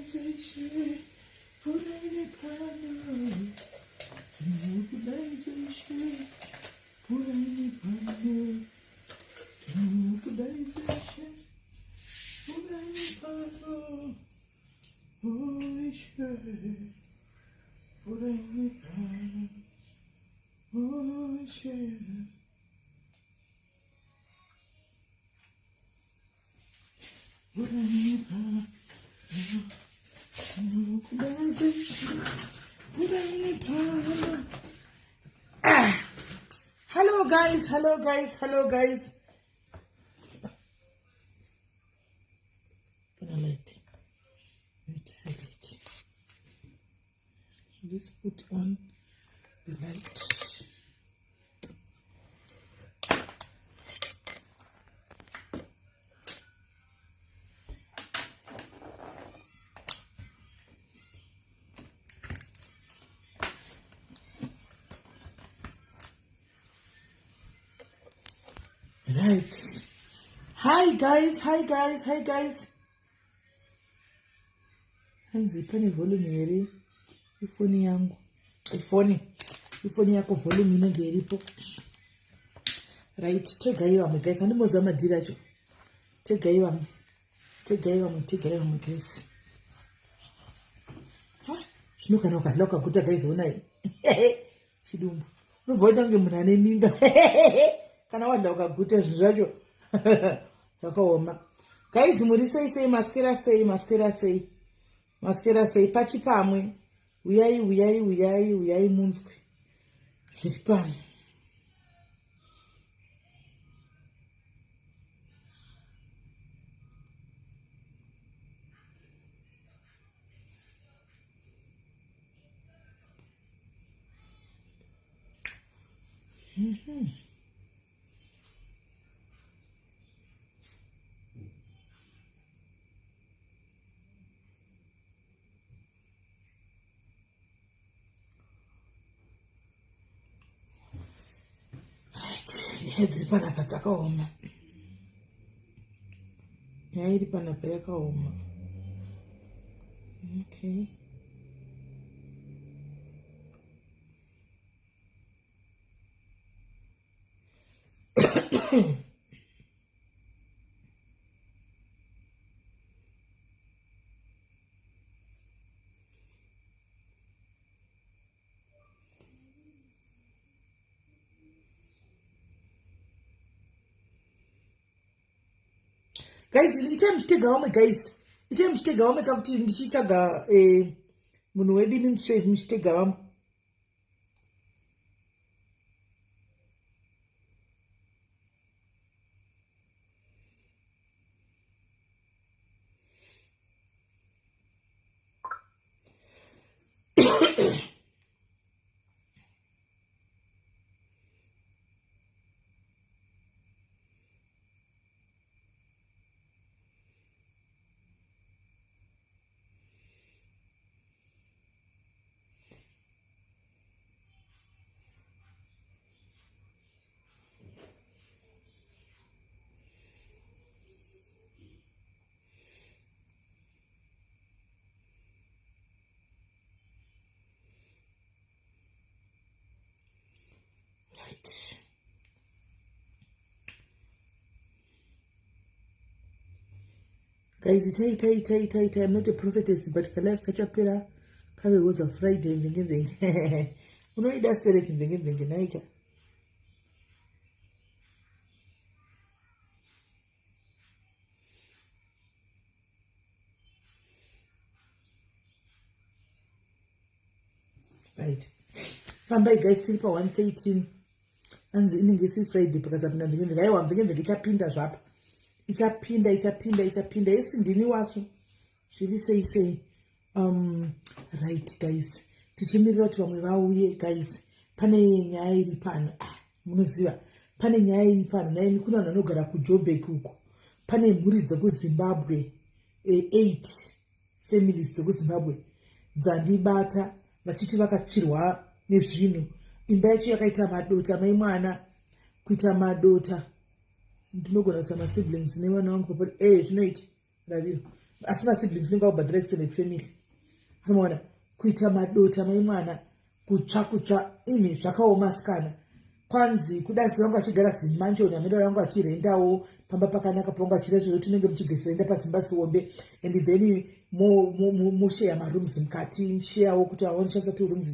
Ndinokudaidza Ishe, pfuurai nepano. Ndinokudaidza Ishe, pfuurai nepano. Ndinokudaidza Ishe, pfuurai nepano. Oh Ishe, pfuurai nepano. Oh Ishe. Hello guys, hello guys, hello guys. Put a light. Wait, say light. Let's put on the light. Right. Hi guys, hi guys, hi guys. Hanzi pane volume here ifoni yangu. Ifoni. Ifoni yako volume inenge iripo. Right, tegai vamwe guys, handimoziva madhiri acho. Tegai vamwe. Tegai vamwe, tegai vamwe guys. Zvino kana ukadya ukaguta guys onai. Chidumbu. Unobva waita kunge munhu ane mimba. Kana wadya ukaguta zvinhu zvacho zvakaoma. Guys muri sei sei maswera sei maswera sei. Maswera sei pachi pamwe. Uyai uyai uyai uyai munzwe. Zviri pano. Nyaya dziri panapa dzakaoma. Nyaya iri panapa yakaoma. Okay. Guys, itai muchitega vamwe guys, itai muchitega vamwe kakuti ndichitsvaga eh, munhu wedu imi muchitega vamwe. Right. Guys, itai itai itai itai itai. I'm not a prophetess, but kalife kachapera kave woza Friday mvenge mvenge. Unoida stereki mvenge mvenge naika. Right. Fambai guys, tiri pa 113. Anzi inenge isi Friday pakasapinda mvenge mvenge. Aiwa mvenge mvenge ichapinda zvapa. Ichapinda ichapinda ichapinda. Isi ndini wasu. Zviri sei sei. Right guys. Tichimirira kuti vamwe vauye guys. Pane nyaya iri pano. Munoziva pane nyaya iri pano. Naini kuna vanhu vanogara kuJoburg uko. Pane mhuri dzekuZimbabwe 8 families dzekuZimbabwe dzandibata vachiti vakatsvirwa nezvinhu. Imba yacho yakaita madota, mai mwana kuita madota. Ndinogona kuisa masiblings nevana vangu papo. Zvinoita raviro. Asi masiblings nenge akubhadhara extended family. Anomaona kuita madota mai mwana kutsva kutsva imi zvakaoma asikana. Kwanzi kudasi vangu vachigara zimanjoni amene vangu vachirendawo pamba pakanaka pavangu vachirenda zvezvo tinenge muchigesirenda pasimba siombe and then mosheya marooms mukati musheyawo kuti vaonishandisa two rooms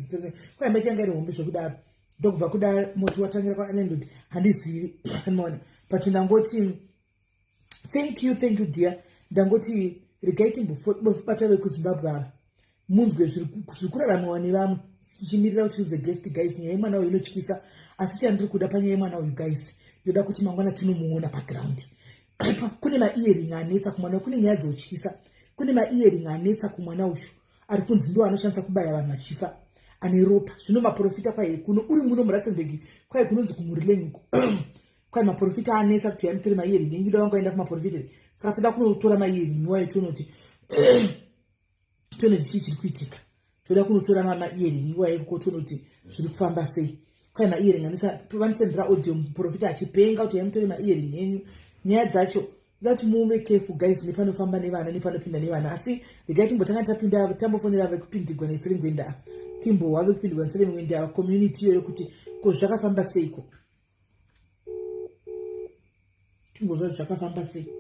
kwaimba changa iri hombe zvekudaro ndokubva kuda moti watangira kwalandlord handizivi maona but ndangoti thank you thank you dear ndangoti regai timbobata vekuzimbabwe ava munzwe zviri kuraramiwa nevamwe tichimirira kuti tiudze guest guys nyaya yemwana uyu inotyisa asi chandiri kuda panyaya yemwana uyu guys ndoda kuti mangwana tinomuona paground kune maearing anetsa kumwana kune nyaya dzotyisa kune maearing anetsa kumwana uyu ari kunzi ndiwo anoshandisa kubaya vanhu vachifa ane ropa zvino maprofita kwaye kuno uri muno muratsenberg kwaye kunonzi kumurilenyuko kwai maprofita anetsa kuti yamutore maearing enyu da vanga vaenda kumaprofita saka toda kunotora maearing iwayo tonoti tonoti chii chiri kuitika toda kunotora maearing iwayo ko tonoti zviri kufamba sei kwai maearing anetsa vanisendera audio muprofita achipenga kuti yamutore maearing enyu nyaya dzacho that muve careful guys nepanofamba nevana nepanopinda nevana asi regai timbotanga tapinda tambofonera vekupindigwa netserengwenda timbohwa vekupindigwa netserengwenda community iyoyo kuti ko zvakafamba seiko timbozva zvakafamba sei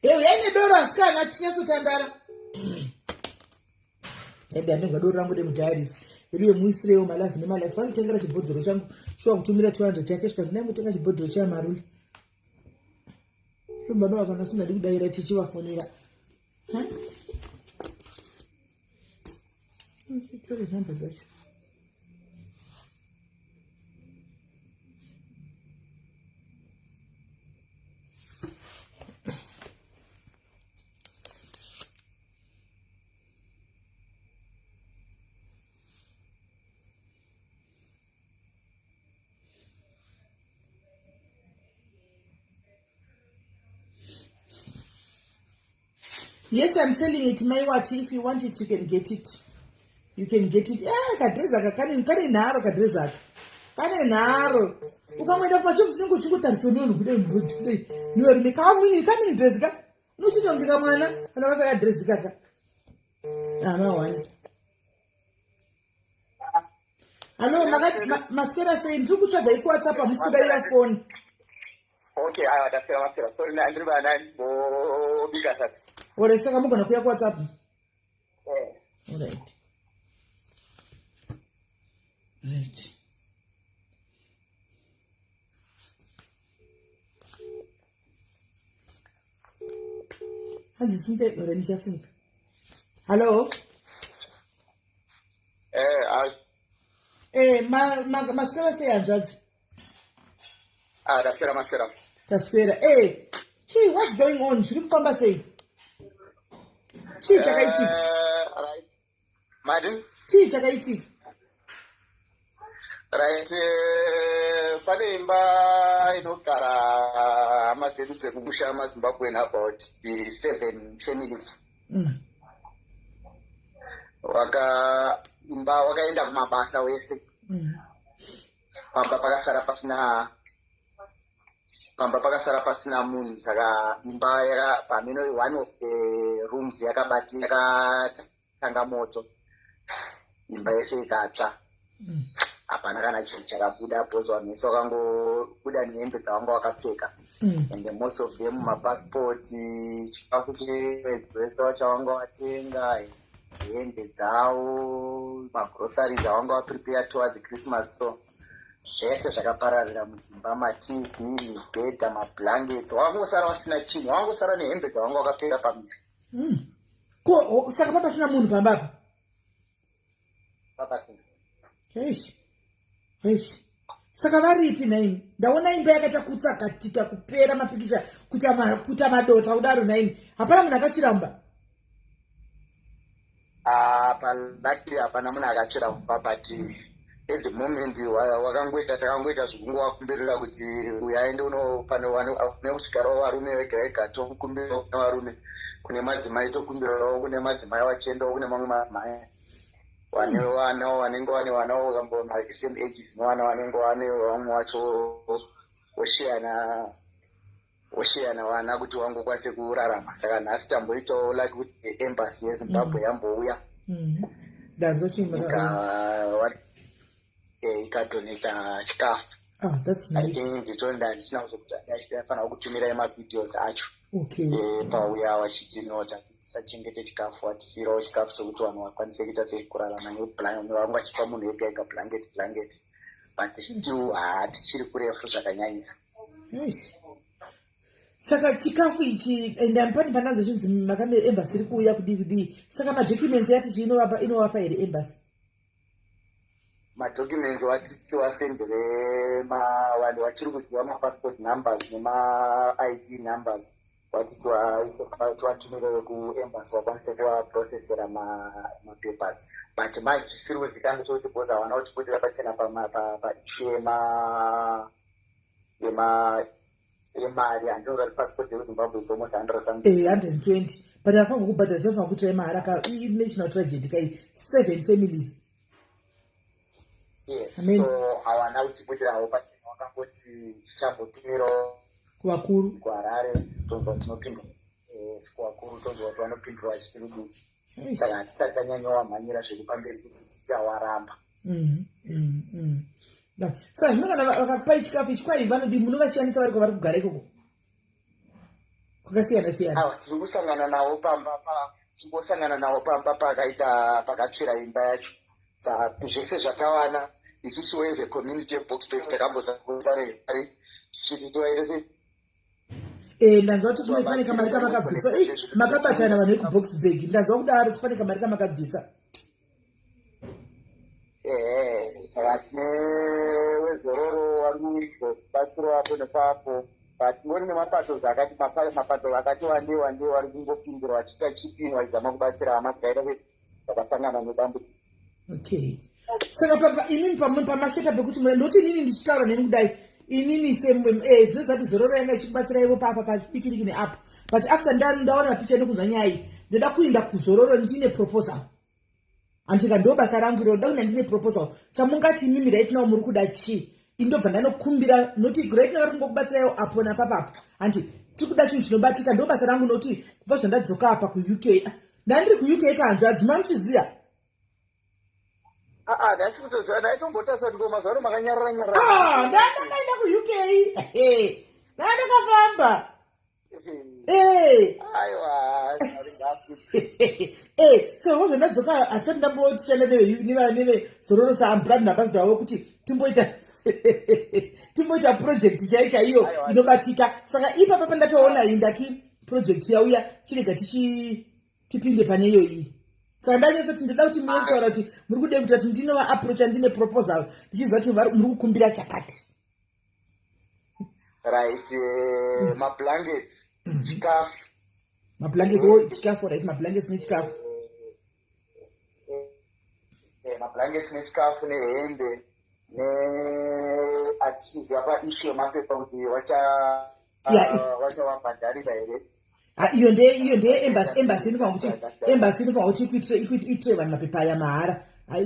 Hey, uyai nedoro asikana tinyatsotandara. Ende anenge doro rangu demudhairisi. Vedu yemuisirewo malavi nemalike. Vanotengera chibhodhoro changu. Shuwa kutumira 200 chake zvikanzi dai mutenga chibhodhoro chamaruli. Shuwa baba vakana asingadi kudaira tichivafonera. Ha? Tore nhamba dzacho. Yes, I'm selling it, my what. If you want it, you can get it. You can get it. Yeah, kadreza aka kane kane nharo kadreza aka. Kane nharo. Ukamwenda pashops unenge uchingotarisa nevanhu kudai muroad kudai. Nevarume kamini kamini dress ka. Unochitonge kamwana kana vakapfeka dress kaka. Ah, mawani. Hello, maswera sei? Ndiri kutsvaga ikuWhatsApp hamusi kudaira foni. Okay, aiwa taswera maswera. Sorry, ndiri vana bobika sasa. Alright, saka mugona kuya kuWhatsApp. Eh. Alright. Right. Hanzi simuka, alright, ndichasimuka. Hello. Eh, eh, ma maswera sei hanzvadzi? Ah, taswera maswera. Taswera. Eh, chii what's going on? Zviri kufamba sei? Chii chakaitika? Right. Madam? Chii chakaitika? Right, pane imba inogara hama dzedu dzekumusha maZimbabwean about the 7 families. Waka imba wakaenda kumabasa wese. Pamba pakasara pasina pamba pakasara pasina munhu saka imba yaka pameno one of the rooms yakabati yakatanga moto imba yese ikatsva. Hapana kana chinhu chakabuda because vanhu vese vakangobuda nehembe dzavanga vakapfeka. And most of them mapassport, chikafu chemwedzi wese chavanga vatenga, hembe dzavo, magroceries avanga vaprepare towards Christmas, so zvese zvakapararira mudzimba, maTV, mibhedha, mablankets, wangosara vasina chinhu, wangosara nehembe dzavanga vakapfeka pamiri. Ko saka papasina munhu pamba apa? Papasina. Eish. Eish. Saka varipi nhaimi? Ndaona imba yakaita kutsakatika kupera mapikicha kuita madota kudaro nhaimi. Hapana munhu akachiramba. Ah, paluckily hapana munhu akachira mumba but At the moment wakangoita, takangoita zvekungovakumbirira kuti uyu aende kune kuchigarawo varume vega vega, tokumbirawo kune varume, kune madzimai tokumbirawo kune madzimai, vachiendawo kune mamwe madzimai vane vana, vanenge vane vana vakambona same ages nevana vanenge vane vamwe vacho, vosheyana vana kuti vangokwanise kurarama. Saka nhasi tamboitawo like kuti embassy yeZimbabwe yambouya. Ndanzwa chimba. Ikadonata chikafu. Ah, that's I nice. think nditonda ndisina kuzokuti ndafanira kutumirai mavideos acho. Pauya vachiti no, tati tisachengete chikafu, vatisiyirawo chikafu chokuti vanhu vakwanise kuita sekurarama, vanga vachipa munhu ega ega blanket blanket, but still hatichiri kurefu zvakanyanyisa. Eish. Saka chikafu ichi, and pane pananzo chinzi makamera embassy iri kuuya kudii kudii, saka madocuments yati chi inovapa here embassy? Madocuments watiti tiwasendere vanhu vachiri kuziva mapassport numbers nema-ID numbers, wati tiwatumire kuembassy vakwanise kuvaprocessera mapapers, but manje chisiri kuzikanwa chekuti because havana kutibudira pachena paissue yemari, handinoda kuti passport yekuZimbabwe is almost 100 something. 120, but afanirwa kubhadhara, tifanirwa kuitirai mahara ka, national tragedy kai, seven families. Yes. Amen. So hawana kutibudirawo pachena, wakangoti tichambotumirawo kuvakuru. kuHarare, tonzwa tinopindura, kuvakuru, tonzwa kuti vanopindura vachiti kudii. Eish. Saka hatisati tanyanyowamhanyira zviri pamberi kuti tichawaramba. Saka zvino kana vakakupai chikafu ichi, kwai vanodi munovashandisa vari kwavari kugara ikoko kwakasiyana siyana? Awa, tiri kusangana navo pamba timbosangana navo pamba pakaita pakatsvira imba yacho. Saka zvese zvatawana isusu as a community yeBoksburg takambosare tichiti tivaendese. Ndanzwa kuti kune pane kamari kamakabvisa. Ei, makabatana vanhu vekuBoksburg, ndanzwa kudaro kuti pane kamari kamakabvisa. Ehe, saka tine weZororo vari kubatsirawo apo nepapo, saka tingori nemapato akati mapato akati wandei wandei vari kungopindura vachiita chipini, vachizama kubatsira hama dzakaita dzakasangana nedambudziko. Okay, saka papa inini pamasheta pekuti ndoti inini ndichitaura neni kudai, inini zvinozati Zororo yanga ichikubatsira ivo papa padiki diki neapo, but after ndaona mapicha nekunzwa nyaya iyi, ndoda kuinda kuZororo ndine proposal, handika? Ndo basa rangu iro, ndoda kuinda ndine proposal. Chamungati imimi right now muri kuda chii? Indobva ndanokumbira noti right now vari kungokubatsiraiwo apo napapapo, handi tiri kuda chinhu chinobatika. Ndo basa rangu, noti kubva zvandadzoka apa kuUK, ndandiri kuUK kahanzvadzi, mamuchiziya. Aa, ndasi kutoziva, ndaitombotarisa kuti ko mazuva ano makanyarara nyarara. Ah, ndandakaenda kuUK, ndandakafamba. Aiwa, Mwari ngaakudzwe. So zvandadzoka hasati ndamboshanda neveZororo sabrand ambassador wavo kuti timboita project chai chaiyo Aiwa. inobatika. Saka ipapa pandatoona iyi, ndati project yauya, chirega tichi tipinde pane iyo iyi. Saka ndanyatsoti ndoda kuti munotaura kuti muri kude kuita kuti ndinova approacha ndine proposal, ndichiziva kuti muri kukumbira chakati. Right, mablankets, chikafu. Mablankets o chikafu, right, mablankets nechikafu. Mablankets nechikafu nehembe, ne hatichiziva paissue yemapepa kuti vachavabhadharisa here. Ah, iyo ndeye embassy. Embassy inofanira kuti iitire vanhu mapepa aya mahara.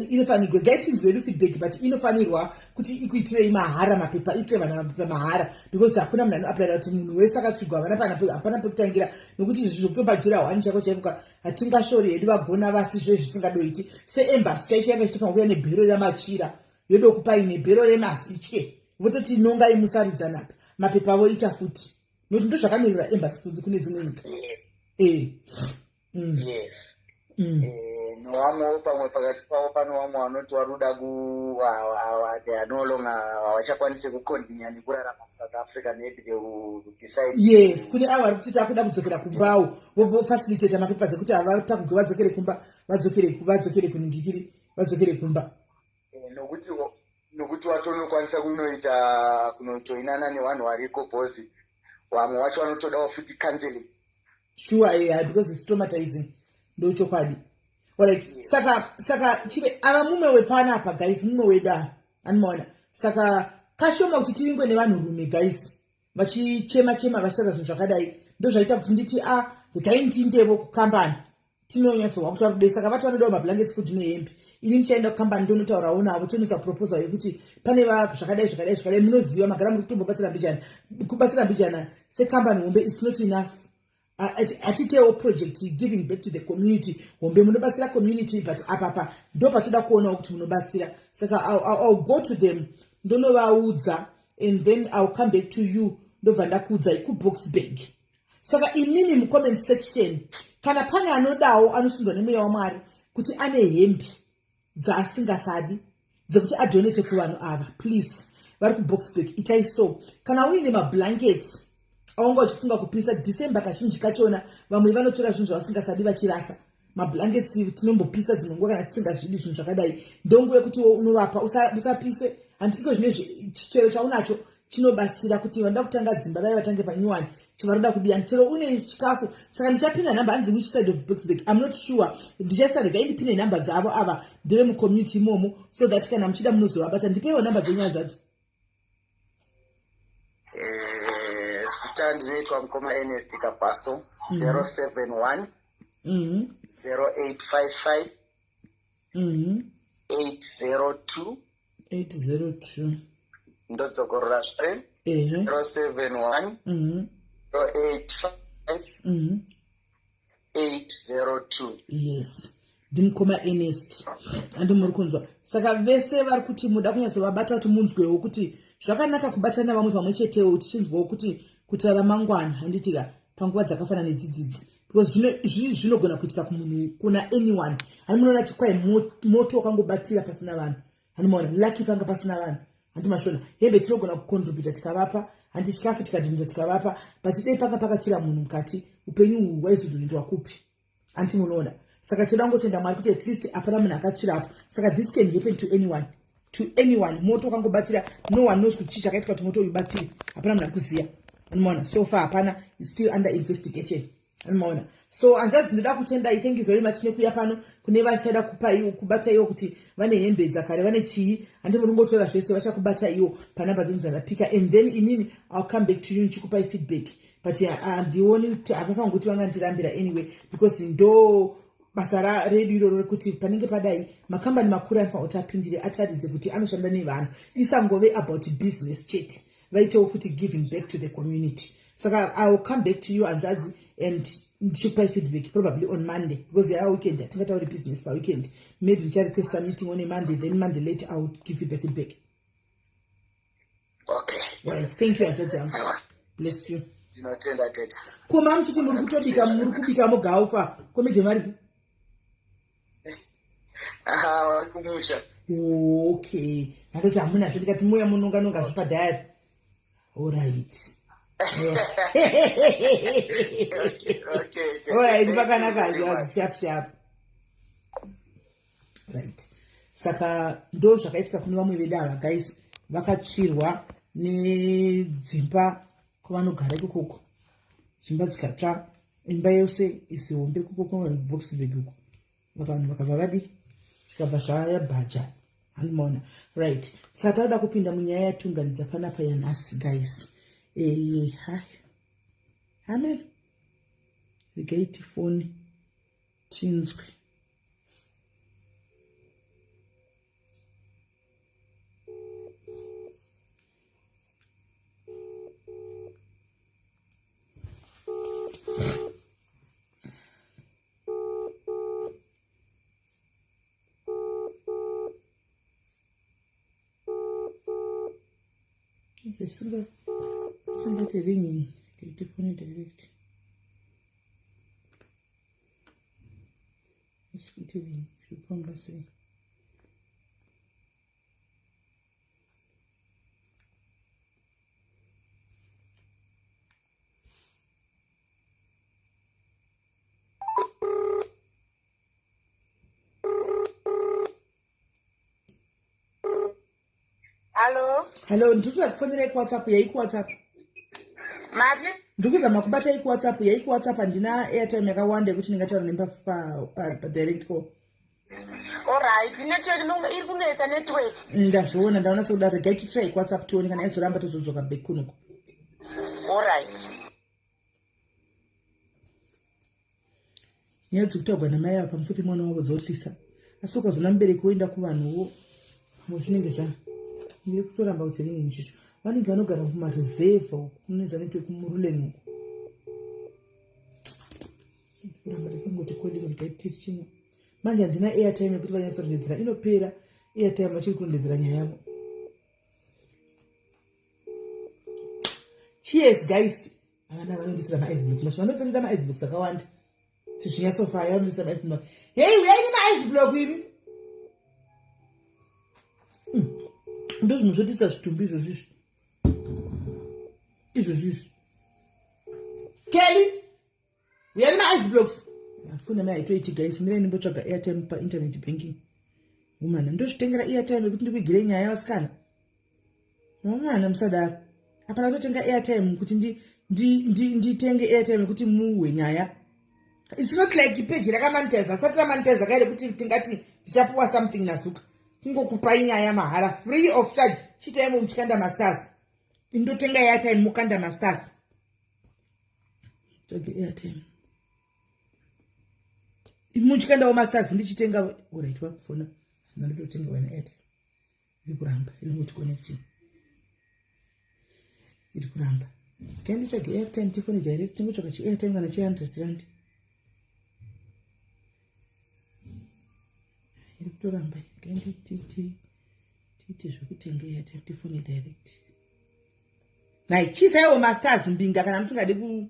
Inofanirwa, ngaitinzwe yedu feedback, but inofanirwa kuti ikuitirei mahara mapepa, iitire vanhu mapepa mahara, because hakuna munhu anoapplyira kuti munhu wese akatsvigwa, havana hapana pekutangira, nokuti izvi zvokutobhadhira hwani chaiko chaiko hatingashori hedu vagona vasi zve zvisingadoiti. Seembassy chaicho yanga ichitofanira kuuya nebhero ramachira, yodokupai nebhero remasitye, vototi nongai musarudzanapa mapepa, voita futi, nokuti ndo zvakamirira embassy kunze kune dzimwe nyika. Yes. Nevamwewo pamwe pakati pavo pane vamwe vanoti vari kuda ku they are no longer, havachakwanisi kucontinue nekurarama muSouth Africa, maybe they will decide. Yes, kune avo vari kuti takuda kudzokera kumbawo, vofacilitata mapepa ekuti havatakugwe vadzokere kumba, vadzokere kuningikiri, vadzokere kumba. Nokuti watonokwanisa kunoita kunojoinana nevanhu variko bhozi, vamwe vacho vanotodawo futi counseling. Sure, yeah, because it's traumatizing, ndochokwadi. Alright, saka chire ava mumwe wepanapa guys, mumwe wedu ava animaona. Saka kashoma kuti tivingwe nevanhurume guys, vachichema chema vachitaura zvinhu zvakadai. Ndozvaita kuti nditi a ah, regai ndindevo kukambani tinonyatsohwa kuti vari kudei. Saka vati vanodawo mablankets kuti nehembe. Ini ndichaenda kukambani ndonotaurawo navo, tonoisa proposal yekuti pane zvakadai zvakadai zvakadai. Munoziva magara muri kutombobatsira mbijana, kubatsira mbijana sekambani hombe is not enough. Hatitewo project giving back to the community hombe, munobatsira community, but apapa ndo patoda kuonawo kuti munobatsira. Saka I'll go to them ndonovaudza and then I'll come back to you, ndobva ndakuudzai kuBoksburg. Saka imimi mucomment section, kana pane anodawo, anosundwa nemweya waMwari kuti ane hembi dzaasingasadi dzekuti adonate kuvanhu ava, please, vari kuBoksburg, itai so. Kana uine mablankets aunga uchifunga kupisa, December kazhinji kachona vamwe vanotora zvinhu zvavasingasadi vachirasa. Mablankets tinombopisa dzimwe nguva kana tisingazvidi zvinhu zvakadai. Ndonguva yekuti unovapa, usapise handi iko zvinezvi. Chero chaunacho chinobatsira kuti vanoda kutanga dzimba vai vatange panyuwani, chavaroda kudiyani, chero une chikafu. Saka ndichapinda nhamba, hanzi which side of Boksburg, I'm not sure. Ndichaisa, regai ndipinde nhamba dzavo. Ava ndeve mucommunity imomo, so that kana muchida munozovabata. Ndipeiwo nhamba dzenyaya zvadzo. Zita ndinoitwa mukoma Ernest Kapaso, 071 0855 802. 802. Ndodzokorora zvare: 071 085 802. Yes, ndimukoma Ernest, handi muri kunzwa? Saka vese vari kuti muda kunyatsovabata kuti munzwewo kuti zvakanaka kubatana vamwe pamwe chetewo, tichinzwawo kuti kuitira ramangwana, handitika, panguva dzakafanana nedzidzidzi, because zvinogona kuitika kumunhu, kuna anyone. Hani munoona kuti kwai moto wakangobatira pasina vanhu. Hani maona lucky panga pasina vanhu, handi mashona? Hembe tinogona kucontributa tikavapa, handi chikafu tikadonata tikavapa, but dei panga pakachira munhu mukati, upenyu uhu hwaizodonetwa kupi? Anti munoona? Saka toda kungotenda Mwari kuti at least hapana munhu akatsvirapo. Saka this can happen to anyone, to anyone. Moto wakangobatira, no one knows kuti chii chakaitika kuti moto uyu ubatire. Hapana munhu ari kuziya, anomaona? So far hapana, is still under investigation, anomaona? So hanzvadzi, ndoda kutendai, thank you very much nekuya pano. Kune vachada kupa iwo, kubata iwo kuti vane hembe dzakare, vane chii, handi muri kungotora zvese, vachakubata iwo panhamba dzenyu dzandapika. And then inini I'll come back to you ndichikupai feedback, but handioni kuti havafanira kuti vangandirambira anyway, because ndo basa redu iroro rekuti panenge padai makambani makuru anofanira kuti apindire, ataridze kuti anoshanda nevanhu, isangove about business chete, vaitewo futi giving back to the community. Saka I will come back to you, hanzvadzi, and ndichikupai feedback probably on Monday, because yaa weekend, hatingatauri business paweekend. Maybe ndicharequesta meeting on a Monday, then Monday late I will give you the feedback. Okay. Right, thank you, hanzvadzi yangu, bless you. Ndinotenda, tete. Koma muchiti muri kutobika, muri kubika mugaufa komedhe varipi? Vari kumusha. Okay, handoti hamunazvo, ndikati muya munonga nonga zvepadhayari. Alright, alright, pakanaka hanzvadzi, sharp sharp. Right, saka ndo zvakaitika kune vamwe vedu ava guys, vakatsvirwa nedzimba kwavanogara ikokoko, dzimba dzikatsva, imba yose isihombe ikoko Boksburg uko. Vanhu vakabva vadi zvikabva zvayabhaja, handimaona? Right, saka tauda kupinda munyaya yatunganidza panapa yanhasi guys. Hai, amen. Regai tifoni tinzwe. Singati ringing, tifone direct. Ichikuti ring, zvirikufamba sei? Hallo? Hallo, ndiri kufonerai kuWhatsApp, yai kuWhatsApp. Mari? Ndiri kuzama kubata ikuWhatsApp, yai kuWhatsApp. Handina airtime yakawanda yekuti ndingataura nemi padirect call. Alright, network inonga iri kunetsa network. Ndazviona, ndaona sekuda regai titry kuWhatsApp tione kana aizoramba tozodzoka back kunoku. Alright. Nyaya dzekutaurwa namai ava pamusoro pemwana wavo dzotyisa, asi ukazoona mubereki woenda kuvanhuwo, pamwe zvinenge zva ndiri kutoramba kuti ringi muchisho vanenge vanogara kumareserve uku kuneza network muruleng uku kuramba ndikangoti calling regai titi chimwe manje handina airtime yekuti vanyatsorondedzera, inopera airtime vachiri kurondedzera nyaya yavo. Cheers guys. Havana vanondisira maice blocks macho, vanotsanida maice blocks akawanda kuti zvinyatsofaya, vanondisira maice block. Hei, uyai nemaice block imi. Ndo zvinhu zvotisa zvitumbi izvozvo izvi, izvozvo izvi. Kelly, uyai nemaice blocks. Foni yamai haitoiti guys, mirai ndimbotsvaga airtime painternet banking. Umana ndozvitengera airtime yekuti ndikuigire nyaya. Vasikana, mwana musadaro, apana kutotenga airtime kuti nditenge airtime yekuti muhwe nyaya. It's not like page rakamonetize, asati ramonetize kaire kuti tingati ndichapuwa something nazuka. Kungokupai nyaya mahara, free of charge. Chitaimo muchikanda mastars, indotenga airtime mukanda mastars. Tsvage airtime muchikandawo mastars, ndichitenga. Alright, vakufona, ndandototenga wena airtime. Iri kuramba, iri ngoti connecting, iri kuramba. Kainditsvage airtime tifone direct, tingotsvaga chiairtime kana chi100 rand. Iri kutoramba, kaindititi tiite zvekutenga airtime tifone direct. Nai chiisaiwo mastars mbinga kana musingade ku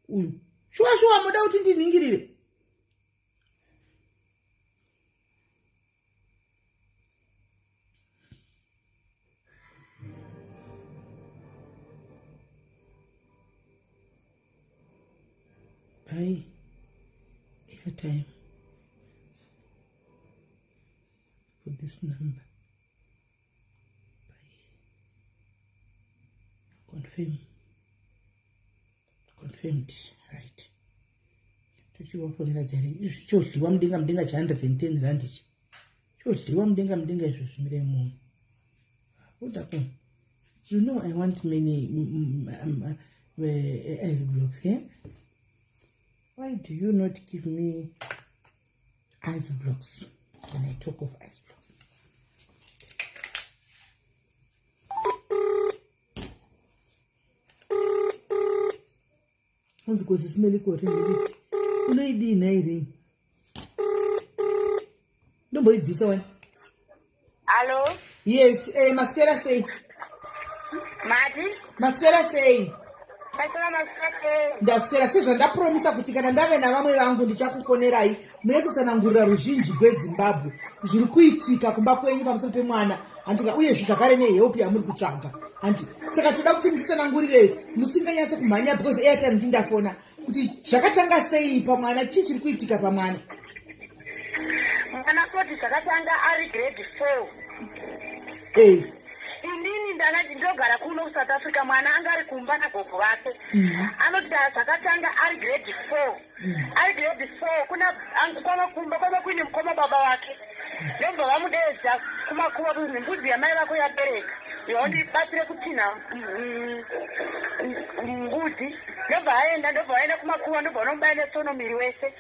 uyu. Shuwa shuwa muda kuti ndinhingirire. Buy airtime for this number. Buy, confirm, confirmed. Right, tochivafonera jari. Izvi chodliwa mudenga mudenga cha 110 rand ichi chodliwa mudenga mudenga izvo. Zvimirai munhu Vodacom, you know I want many ice blocks, eh? Why do you not give me ice blocks when I talk of ice blocks? Hanzi kosi simeliko ring unoidii nhai? Ring ndomboibvisa wani. Hallo? Yes, maswera sei? Mati? Maswera sei? Maswera, maswera. Ndaswera. Sezvandapromisa kuti kana ndave navamwe vangu ndichakufonerai munyatsosanangurira ruzhinji rweZimbabwe zviri kuitika kumba kwenyu pamusoro pemwana, handika? Uyezve zvakare nehelp yamuri kutsvaga, handi? Saka toda kuti mutisanangurire musinganyatso kumhanya because airtime ndindafona kuti zvakatanga sei pamwana, chii chiri kuitika pamwana? Mwana koti zvakatanga ari grade 4. Ei. Inini ndakati ndogara kuno kuSouth Africa, mwana anga ari kumba nagogo vake. Anoti zvakatanga ari grade 4. Ari grade 4, kuna kwava kumba kwava kuine mukoma baba vake, ndobva vamudeedza kumakuva kuti mbudzi yamai vako yabereka, yaundibatsire kutinha mbudzi. Ndobva aenda, ndobva vaenda kumakuva, ndobva vanomubaya netsono miri wese.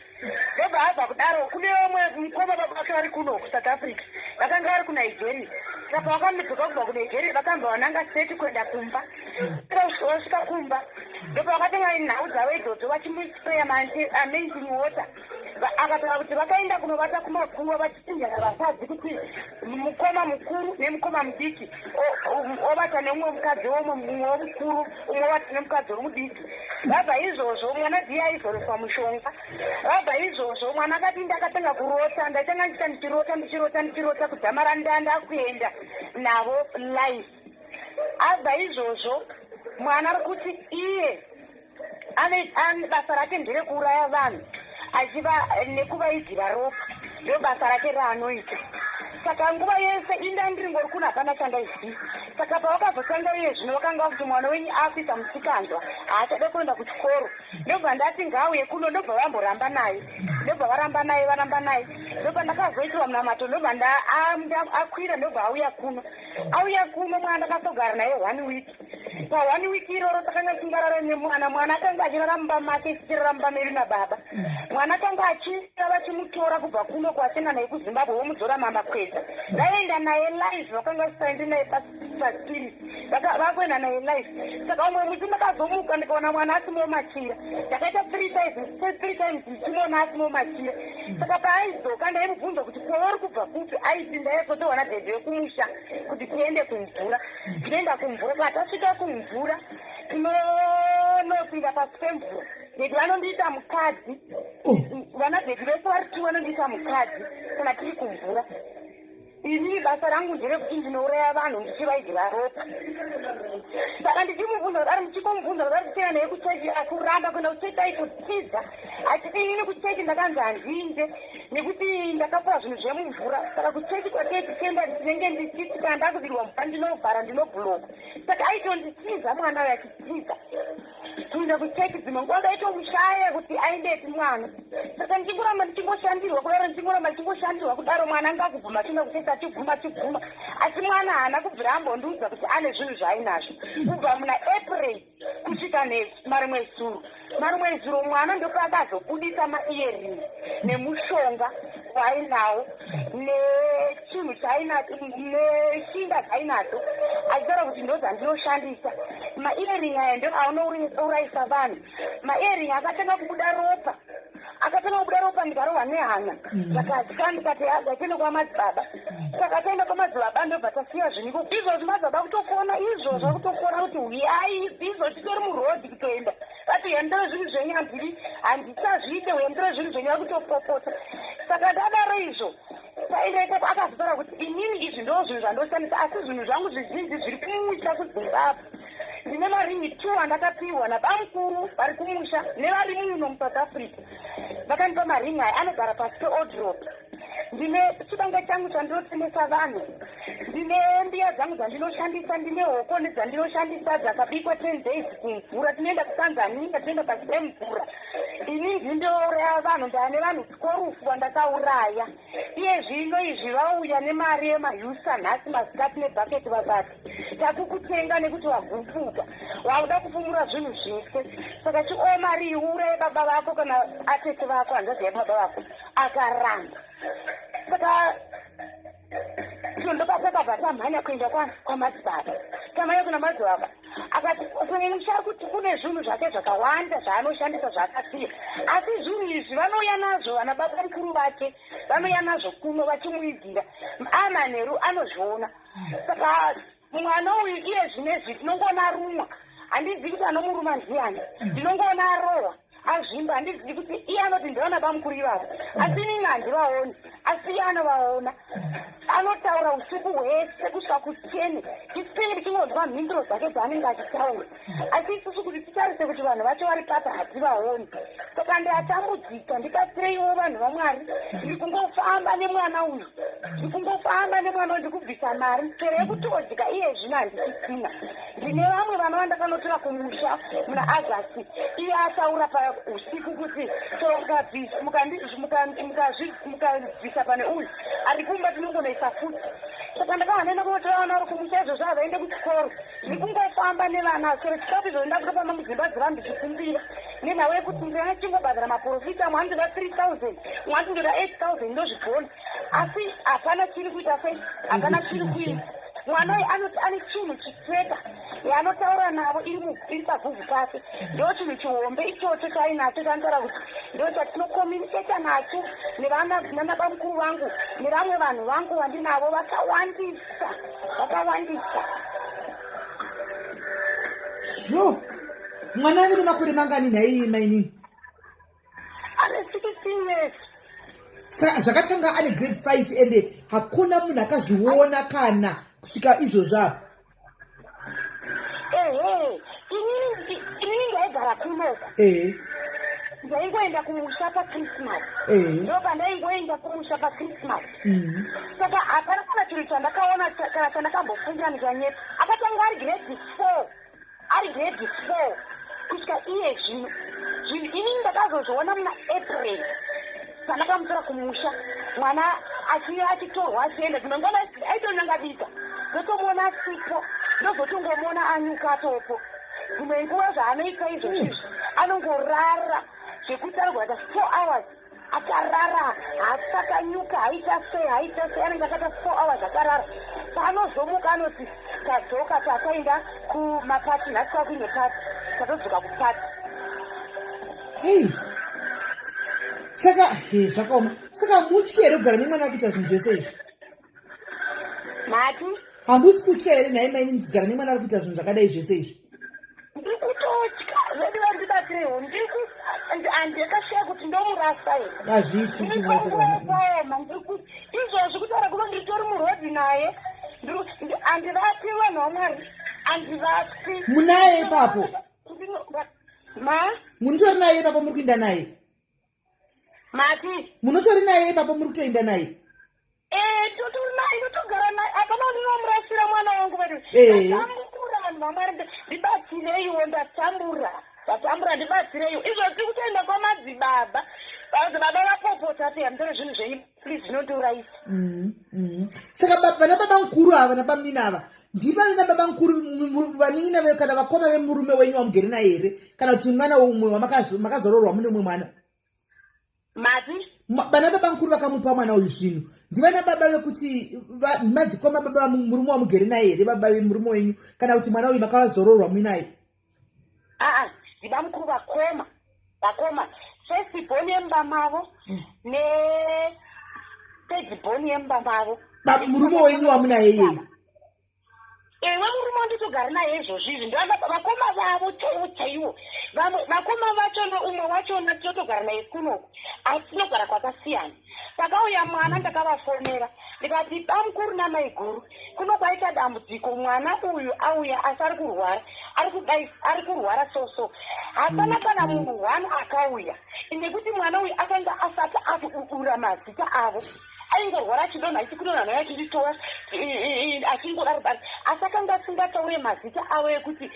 Ndobva abva kudaro, kune vamwe mukoma baba vake vari kuno kuSouth Africa, vakanga vari kuNigeria. Saka vakamudzoka kubva kuNigeria, vakamba vananga straight kuenda kumba. Vasvika kumba, ndobva vakatanga nhau dzavo idzodzo, vachimuspreya maanointing water. Akataura kuti vakaenda kunovata kumakuva vachichinjana vasadzi, kuti mukoma mukuru nemukoma mudiki ovata neumwe mukadzi womwe mumwe womukuru, umwe ovata nemukadzi womudiki. Vabva izvozvo, mwana dhiye aizoreswa mushonga. Vabva izvozvo, mwana akati ndakatanga kurota, ndaitanga ndichita ndichirota, ndichirota, ndichirota kudzamara ndanda kuenda navo live. Abva izvozvo, mwana ari kuti iye ane basa rake nderekuuraya vanhu achiva nekuvaidzira ropa, ndo basa rake raanoita. Saka nguva yese inda ndiringori kuno, hapana chandaiziva. Saka pavakazotanga iye zvino, vakanga vakuti mwana wenyu akuita musikanzwa, haachada kuenda kuchikoro. Ndobva ndati ngauye kuno, ndobva vamboramba naye, ndobva varamba naye, varamba naye. Ndobva ndakazoitirwa munamato, ndobva akwira, ndobva auya kuno. Auya kuno mwana, ndakatogara naye one week. Pa one week iroro takanga tingarara nemwana. Mwana akanga achirara mumba make, tichirara mumba medu nababa. Mwana akanga achira, vachimutora kubva kuno kwachienda naye kuZimbabwe, vomudzora mamakweza, vaenda naye live. Vakanga vasaendi naye paspirit, vakuenda naye live. Saka umwe musi ndakazomuka, ndikaona mwana asimo machira. Ndakaita three times, three times ndichimuona asimo machira. Saka paaidzoka, ndaimubvunza kuti kwauri kubva kupi. Aiti ndaizotowana dhedhe yekumusha kuti tiende kumvura. Tinoenda kumvura. Kana tasvika kumvura, tinonopinda pasi pemvura. Dhedhi vanondiita mukadzi. Vana dhedhi vese vari two vanondiita mukadzi kana tiri kumvura. Inini basa rangu nderekuti ndinouraya vanhu ndichivaigira ropa. Saka ndichimubvunza kudaro, ndichingomubvunza kudaro, tichienda naye kuchechi, akuramba kuenda kuchechi, aitotiza achiti inini kuchechi ndakanzi handinde nekuti ndakapuwa zvinhu zvemumvura. Saka kuchechi kwatei tichienda, ndinenge ndichiti kana ndakudirwa mvura, ndinovhara, ndinobhuloka. Saka aitonditiza mwana uyo, achitiza kuenda kuchechi. Dzimwe nguva ndaitomushaya kuti aendepi mwana. Saka ndichingoramba ndichingoshandirwa kudaro, ndichingoramba ndichingoshandirwa kudaro. Mwana anga akubvuma achienda kuchechi, achibvuma, achibvuma, asi mwana haana kubvira ambondiudza kuti ane zvinhu zvaainazvo kubva muna April kusvika marimwe zuro. Marimwe zuro mwana ndopaakazobudisa maearring nemushonga waainawo nechinhu chaainacho neshinda dzainadzo, achitaura kuti ndo dzandinoshandisa. Maearring aya ndo aunourayisa vanhu. Maearring akatanga kubuda ropa, akatanga kubuda ropa. Ndikarohwa nehana, ndakatya, ndikati ngatiende kwamadzibaba. Saka taenda kwamadzibaba, ndobva tasiya zvinhu izvozvi. Madzibaba kutofona izvozvo, kutofona kuti uyai izvo, titori murodhi kutoenda. Vati uyandire zvinhu zvenyu, handiri, handichazviite, uyandire zvinhu zvenyu. Vakutopopota. Saka ndadaro izvo, taenda ikoko, akazotaura kuti inini izvi ndo zvinhu zvandoshandisa, asi zvinhu zvangu zvizhinji zviri kumusha kuZimbabwe. Ndine maringi two andakapiwa nabamukuru vari kumusha nevari muno muSouth Africa. Vakandipa maringi aya, anogara pasi pewardrobe. Ndine chibanga changu chandinotemesa vanhu, ndine mbiya dzangu dzandinoshandisa, ndine hoko nedzandinoshandisa dzakabikwa 10 days kumvura. Tinoenda kuTanzania, tinoenda pasi pemvura. Ini ndindouraya vanhu, ndaane vanhu 12 vandakauraya. Iye zvino izvi vauya nemari yemahusa nhasi masikati nebhaketi, vakati takukutenga nekuti wagumbuka, wauda kupfumura zvinhu zvese. Saka chioo mari iyi, uuraye baba vako kana atete vako, hanzvadzi yababa vako. Akaramba. Saka ndobva takabva tamhanya kuenda kwamadzibaba. Tamhanya kuna madzibaba, akati kumusha kuti kune zvinhu zvake zvakawanda zvaanoshandisa zvaakasiya, asi zvinhu izvi vanouya nazvo vana baba mukuru vake, vanouya nazvo kuno vachimuigira amanheru, anozviona. Saka mwana uyu iye zvinezvi tinongoona arumwa, handizivi kuti anomuruma ndiani. Ndinongoona arohwa, azvimba, handizivi kuti iye anoti ndivana bamukuru ivavo, asi inini handivaoni, asi iye anovaona. Anotaura usiku hwese kusvika ku10. Isu tichingonzwa mhinduro dzake dzaanenge achitaura, asi isusu kuti titarise kuti vanhu vacho vari papa, hativaoni. Saka ndatambudzika, ndibatsireiwo vanhu vaMwari. Ndiri kungofamba nemwana uyu, ndiri kungofamba nemwana uyu, ndikubvisa mari chero yekutodya. Iye zvino handichisina. Ndine vamwe vana vandakanotora kumusha muna Agasti. Iye ataura pausiku kuti chero mukabvisa pane uyu ari kumba, tinongonoisa futi. Saka ndakava ndaenda kunotora vana vari kumusha. Izvozvo havaende kuchikoro. Ndiri kungofamba nevana, chero chikafu izvozvo ndakutofamba mudzimba dzevanhu ndichikumbira, nenhau yekuti ndinenge ndichingobhadhara maprofita. Mwanzi ndoda 3000, mwanzi ndoda 8000, ndozvigona, asi hapana chiri kuita sei, hapana chiri kuita. Mwana uyu anoti ane chinhu chiteka yaanotaura navo, iri paguvhu pake. Ndo chinhu chihombe ichocho chaainacho, chaanotaura kuti ndo chatinokomunicata nacho nanabamukuru vangu nevamwe vanhu vangu vandinavo vakawandisa, vakawandisa. Zvo mwana ave nemakore mangani nhai mainini? Ane 16 years. Saka zvakatanga ane grade 5, ende hakuna munhu akazviona kana kusvika izvozvo apa? Ehe, inini ndaigara kunoku. Ndaingoenda kumusha paChristmas. Ndo pandaingoenda kumusha paChristmas. Saka hapana kana chinhu chandakaona kana chandakambofungira ndikanyepa. Akatanga ari grade 4, ari grade 4 kusvika iye zvino. Zvinhu inini ndakazozviona muna April, pandakamutora kumusha, mwana achitorwa achienda. Dzimwe nguva aitonyangadika, ndotomuona asipo, ndozotongomuona anyuka atopo. Dzimwe nguva zvaanoita izvozvizvi, anongorara zvekuti anogona 4 hours akarara, haasakanyuka, haita sei, haita sei, anenge akaita 4 hours akarara. Paanozomuka anoti, "Tadzoka, takaenda kumapati, nhasi kwakuine pati, tatodzoka kupati." Hei, saka he, zvakaoma. Saka mutyi here kugara nemwana ari kuita zvinhu zvese izvi? Mati? Hamusi kutya here, nhai mainini, kugara nemwana ari kuita zvinhu zvakadai zvese izvi? Ndiri kutotya vedu, vandibatsirewo. Handakashiya kuti ndomurasa here. Hazviiti kumurasa mwana. Ndirikongooma. Izvozvi kutaura kuno ndiritori murodhi naye. Handivati, vanhu vaMwari, handivati. Munaye ipapo? Ma? Munotori naye ipapo, muri kuinda naye? Mati? Munotori naye ipapo, muri kutoinda naye? Totori naye, ndotogara naye. Hapana ndinomurasira mwana wangu vedu. Ndatambura, vanhu vaMwari, ndibatsireiwo. Ndatambura, ndatambura, ndibatsireiwo. Izvo tiri kutoenda kwamadzibaba. Madzibaba vapopota peya, "Mutore zvinhu zvenyu please, zvinondiurayisa." Saka vana baba mukuru ava, vana bamunini ava, ndivana baba mukuru, vanin'ina kana vakoma vemurume wenyu wamugere naye here, kana kuti mwana umwe wamakazororwa mune umwe mwana? Mati? Vana baba mukuru vakamupa mwana uyu zvinhu, ndivana baba vekuti madzikoma baba murume wamugere naye here, baba vemurume wenyu, kana kuti mwana uyu makazororwa muinaye? Aa, ndibamukuru vakoma, vakoma, first born yemumba mavo ne third born yemumba mavo. Murume wenyu wamunaye iyeye? Ewe, murume wanditogara naye izvozvi izvi, ndivana vakoma vavo chaivo chaivo. Vamwe vakoma vachona, umwe wachona tinotogara naye kunoku, asi tinogara kwakasiyana. Pakauya mwana ndakavafonera ndikati, "Bamukuru namaiguru, kuno kwaita dambudziko, mwana uyu auya asi ari kurwara, ari kudai, ari kurwara so so." Hapana kana munhu one akauya, nekuti mwana uyu akanga asati akududura mazita avo. Aingorwara achidonha, achikudonha naye, achinditora, achingodaro basi, asi akanga asingataure mazita avo ekuti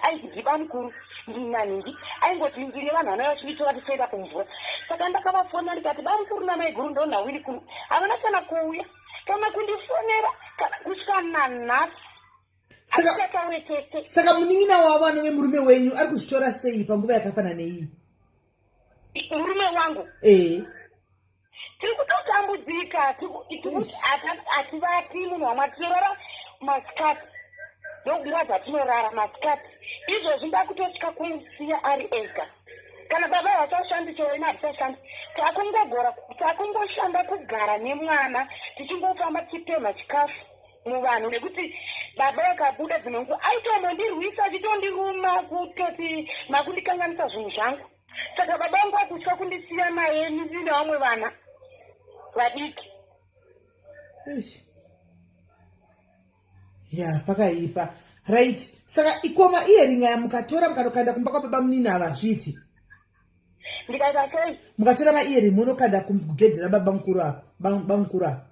aiti ndibamukuru nanhingi. Aingoti, "Ndine vanhu vanouya vachinditora tichienda kumvura." Saka ndakavafonera ndikati, "Bamukuru namaiguru, ndonhawiri kuno." Havana kana kuuya kana kundifonera kana kusvika nanhasi. Atisataure tese. Saka munin'ina wavo anove murume wenyu ari kuzvitora sei panguva yakafanana neiyi? Murume wangu? Ee. Tiri kutotambudzika. Hativati, munhu wamwe, tinorara masikati, ndoguva dzatinorara masikati. Izvozvi ndakutotya kumusiya ari ega. Kana baba havachashandi, chero ina hatichashandi, takungogora, takungoshanda kugara nemwana, tichingofamba tichipemha chikafu muvanhu, nekuti baba vakabuda dzimwe nguva aitombondirwisa, achitondiruma, kutoti makundikanganisa zvinhu zvangu. Saka baba vangu vakutya kundisiya naye ndine vamwe vana vadiki. Eish. Ya, pakaipa. Right, saka ikoma earring aya mukatora, mukanokanda kumba kwababa munini ava, hazviiti? Ndikaita sei? Mukatora maearring munokanda kugedhi rababa mukuru ava, bamukuru ava.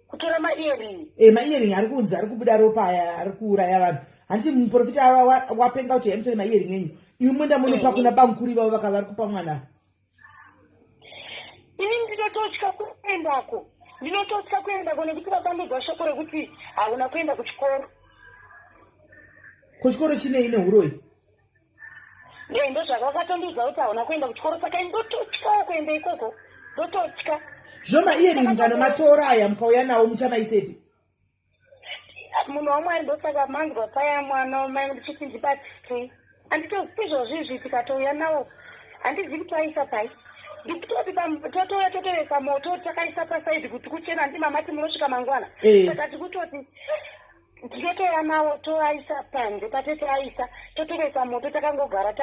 Kutora maearring? E, maearring ari kunzi ari kubuda ropa aya, ari kuuraya vanhu. Hanti muprofita wapenga kuti yamutore maearring enyu, imi moenda munopa kuna bamukuru ivavo vari kupa mwana? Ini ndinototya kuendako, ndinototya kuendako nekuti vakandudza shoko rekuti hauna kuenda kuchikoro. Kuchikoro chinei neuroyi? E, ndozvakakatondudza kuti hauna kuenda kuchikoro, saka ndototyawo kuenda ikoko, ndototya. Zvo maearring mukanomatora aya, mukauya nawo, muchamaisepi? Munhu waMwari, ndosaka manzwa paya mwana wamai ndichiti ndibatsirei. Handitozivi izvozvi izvi, tikatouya nawo handizivi kuti aisa pai. Ndikutoti totouya totoisa moto, takaisa pasaidi kuti kuchena. Handi mamati munosvika mangwana? Saka tikutoti tinotouya nawo, toaisa panze patete aisa, totoresa moto, takangogara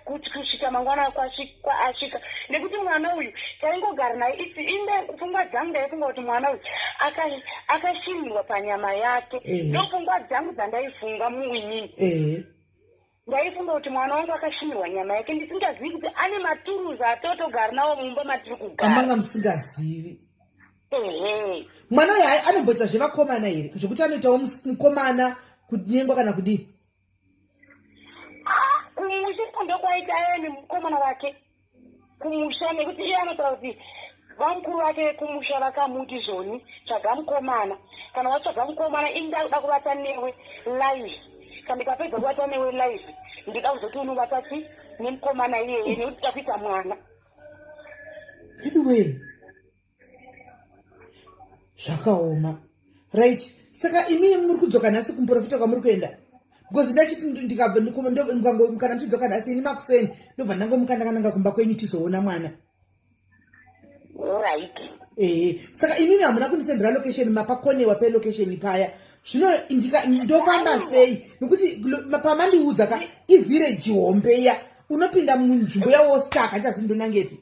kuti kusvika mangwana asvika, nekuti mwana uyu taingogara naye. Inde pfungwa dzangu ndaifunga kuti mwana uyu akashinirwa panyama yake. Ndo pfungwa dzangu dzandaifunga muinini. Ndaifunga kuti mwana wangu akashimirwa nyama yake ndisingazivi kuti ane maturuzi atotogara nawo mumba matiri kugara. Amanga musingazivi. Ehe. Mwana uyu hai anomboita zvevakomana here zvekuti anoitawo mukomana kunyengwa kana kudii? Ah, kumusha ndokwaita aye nemukomana wake kumusha nekuti iye anotaura kuti vamukuru vake kumusha vakamuti zvoni tsvaga mukomana kana watsvaga mukomana ini ndakuda kuvata newe live kana ndikapedza kuvata newe live ndida kuzoti unovata chi nemukomana iyeye nekuti da kuita mwana. Anyway, zvakaoma right. Saka imi muri kudzoka nhasi kumuprofita kwamuri kuenda because ndachiti ndikabva kana muchidzoka nhasi ini makuseni ndobva ndangomuka ndakananga kumba kwenyu tizoona mwana. Right. Ehe, saka imimi hamuna kundisendera location, mapakonewa pelocation paya. Zvino ndofamba sei nokuti pamandiudza ka ivhireji hombe iya unopinda munzvimbo yawostaka ndichazindonangepi?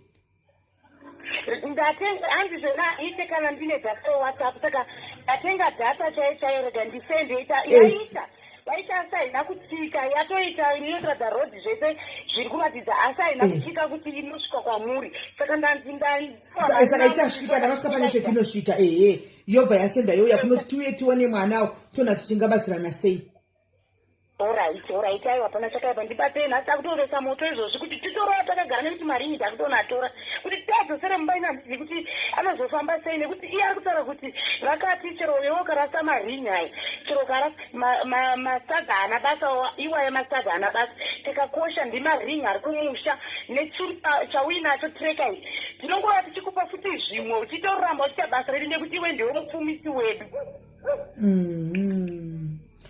Ndatenga hanzi zvona ite kana ndine data WhatsApp, saka ndatenga data chaiyo chaiyo, rega ndisende ita yaita yaita asi haina kutsika yatoita inoratidza road zvese zviri kuratidza asi haina kutsika kuti inosvika kwamuri, saka ndanzi Saka ichasvika, ndakasvika panetwork inosvika. Ehe, yobva yasenda youya kunoti tiuye tione mwanawo toona tichingabatsirana sei. Alright, alright, aiwa pana chakaipa, ndibatei nhasi takutovesa moto izvozvi kuti titorova takagara nekuti maringi takutonatora kuti tiadzosere mumba ino. Handizivi kuti anozofamba sei nekuti iye ari kutaura kuti vakati chero iwe ukarasa maringi aya, chero ukarasa masadza haana basa, iwaya masadza haana basa, chakakosha ndimaringi ari kumusha nechiri chauinacho treka iyi. Tinongova tichikupa futi zvimwe uchitoramba uchiita basa redu nekuti iwe ndiwe mupfumisi wedu.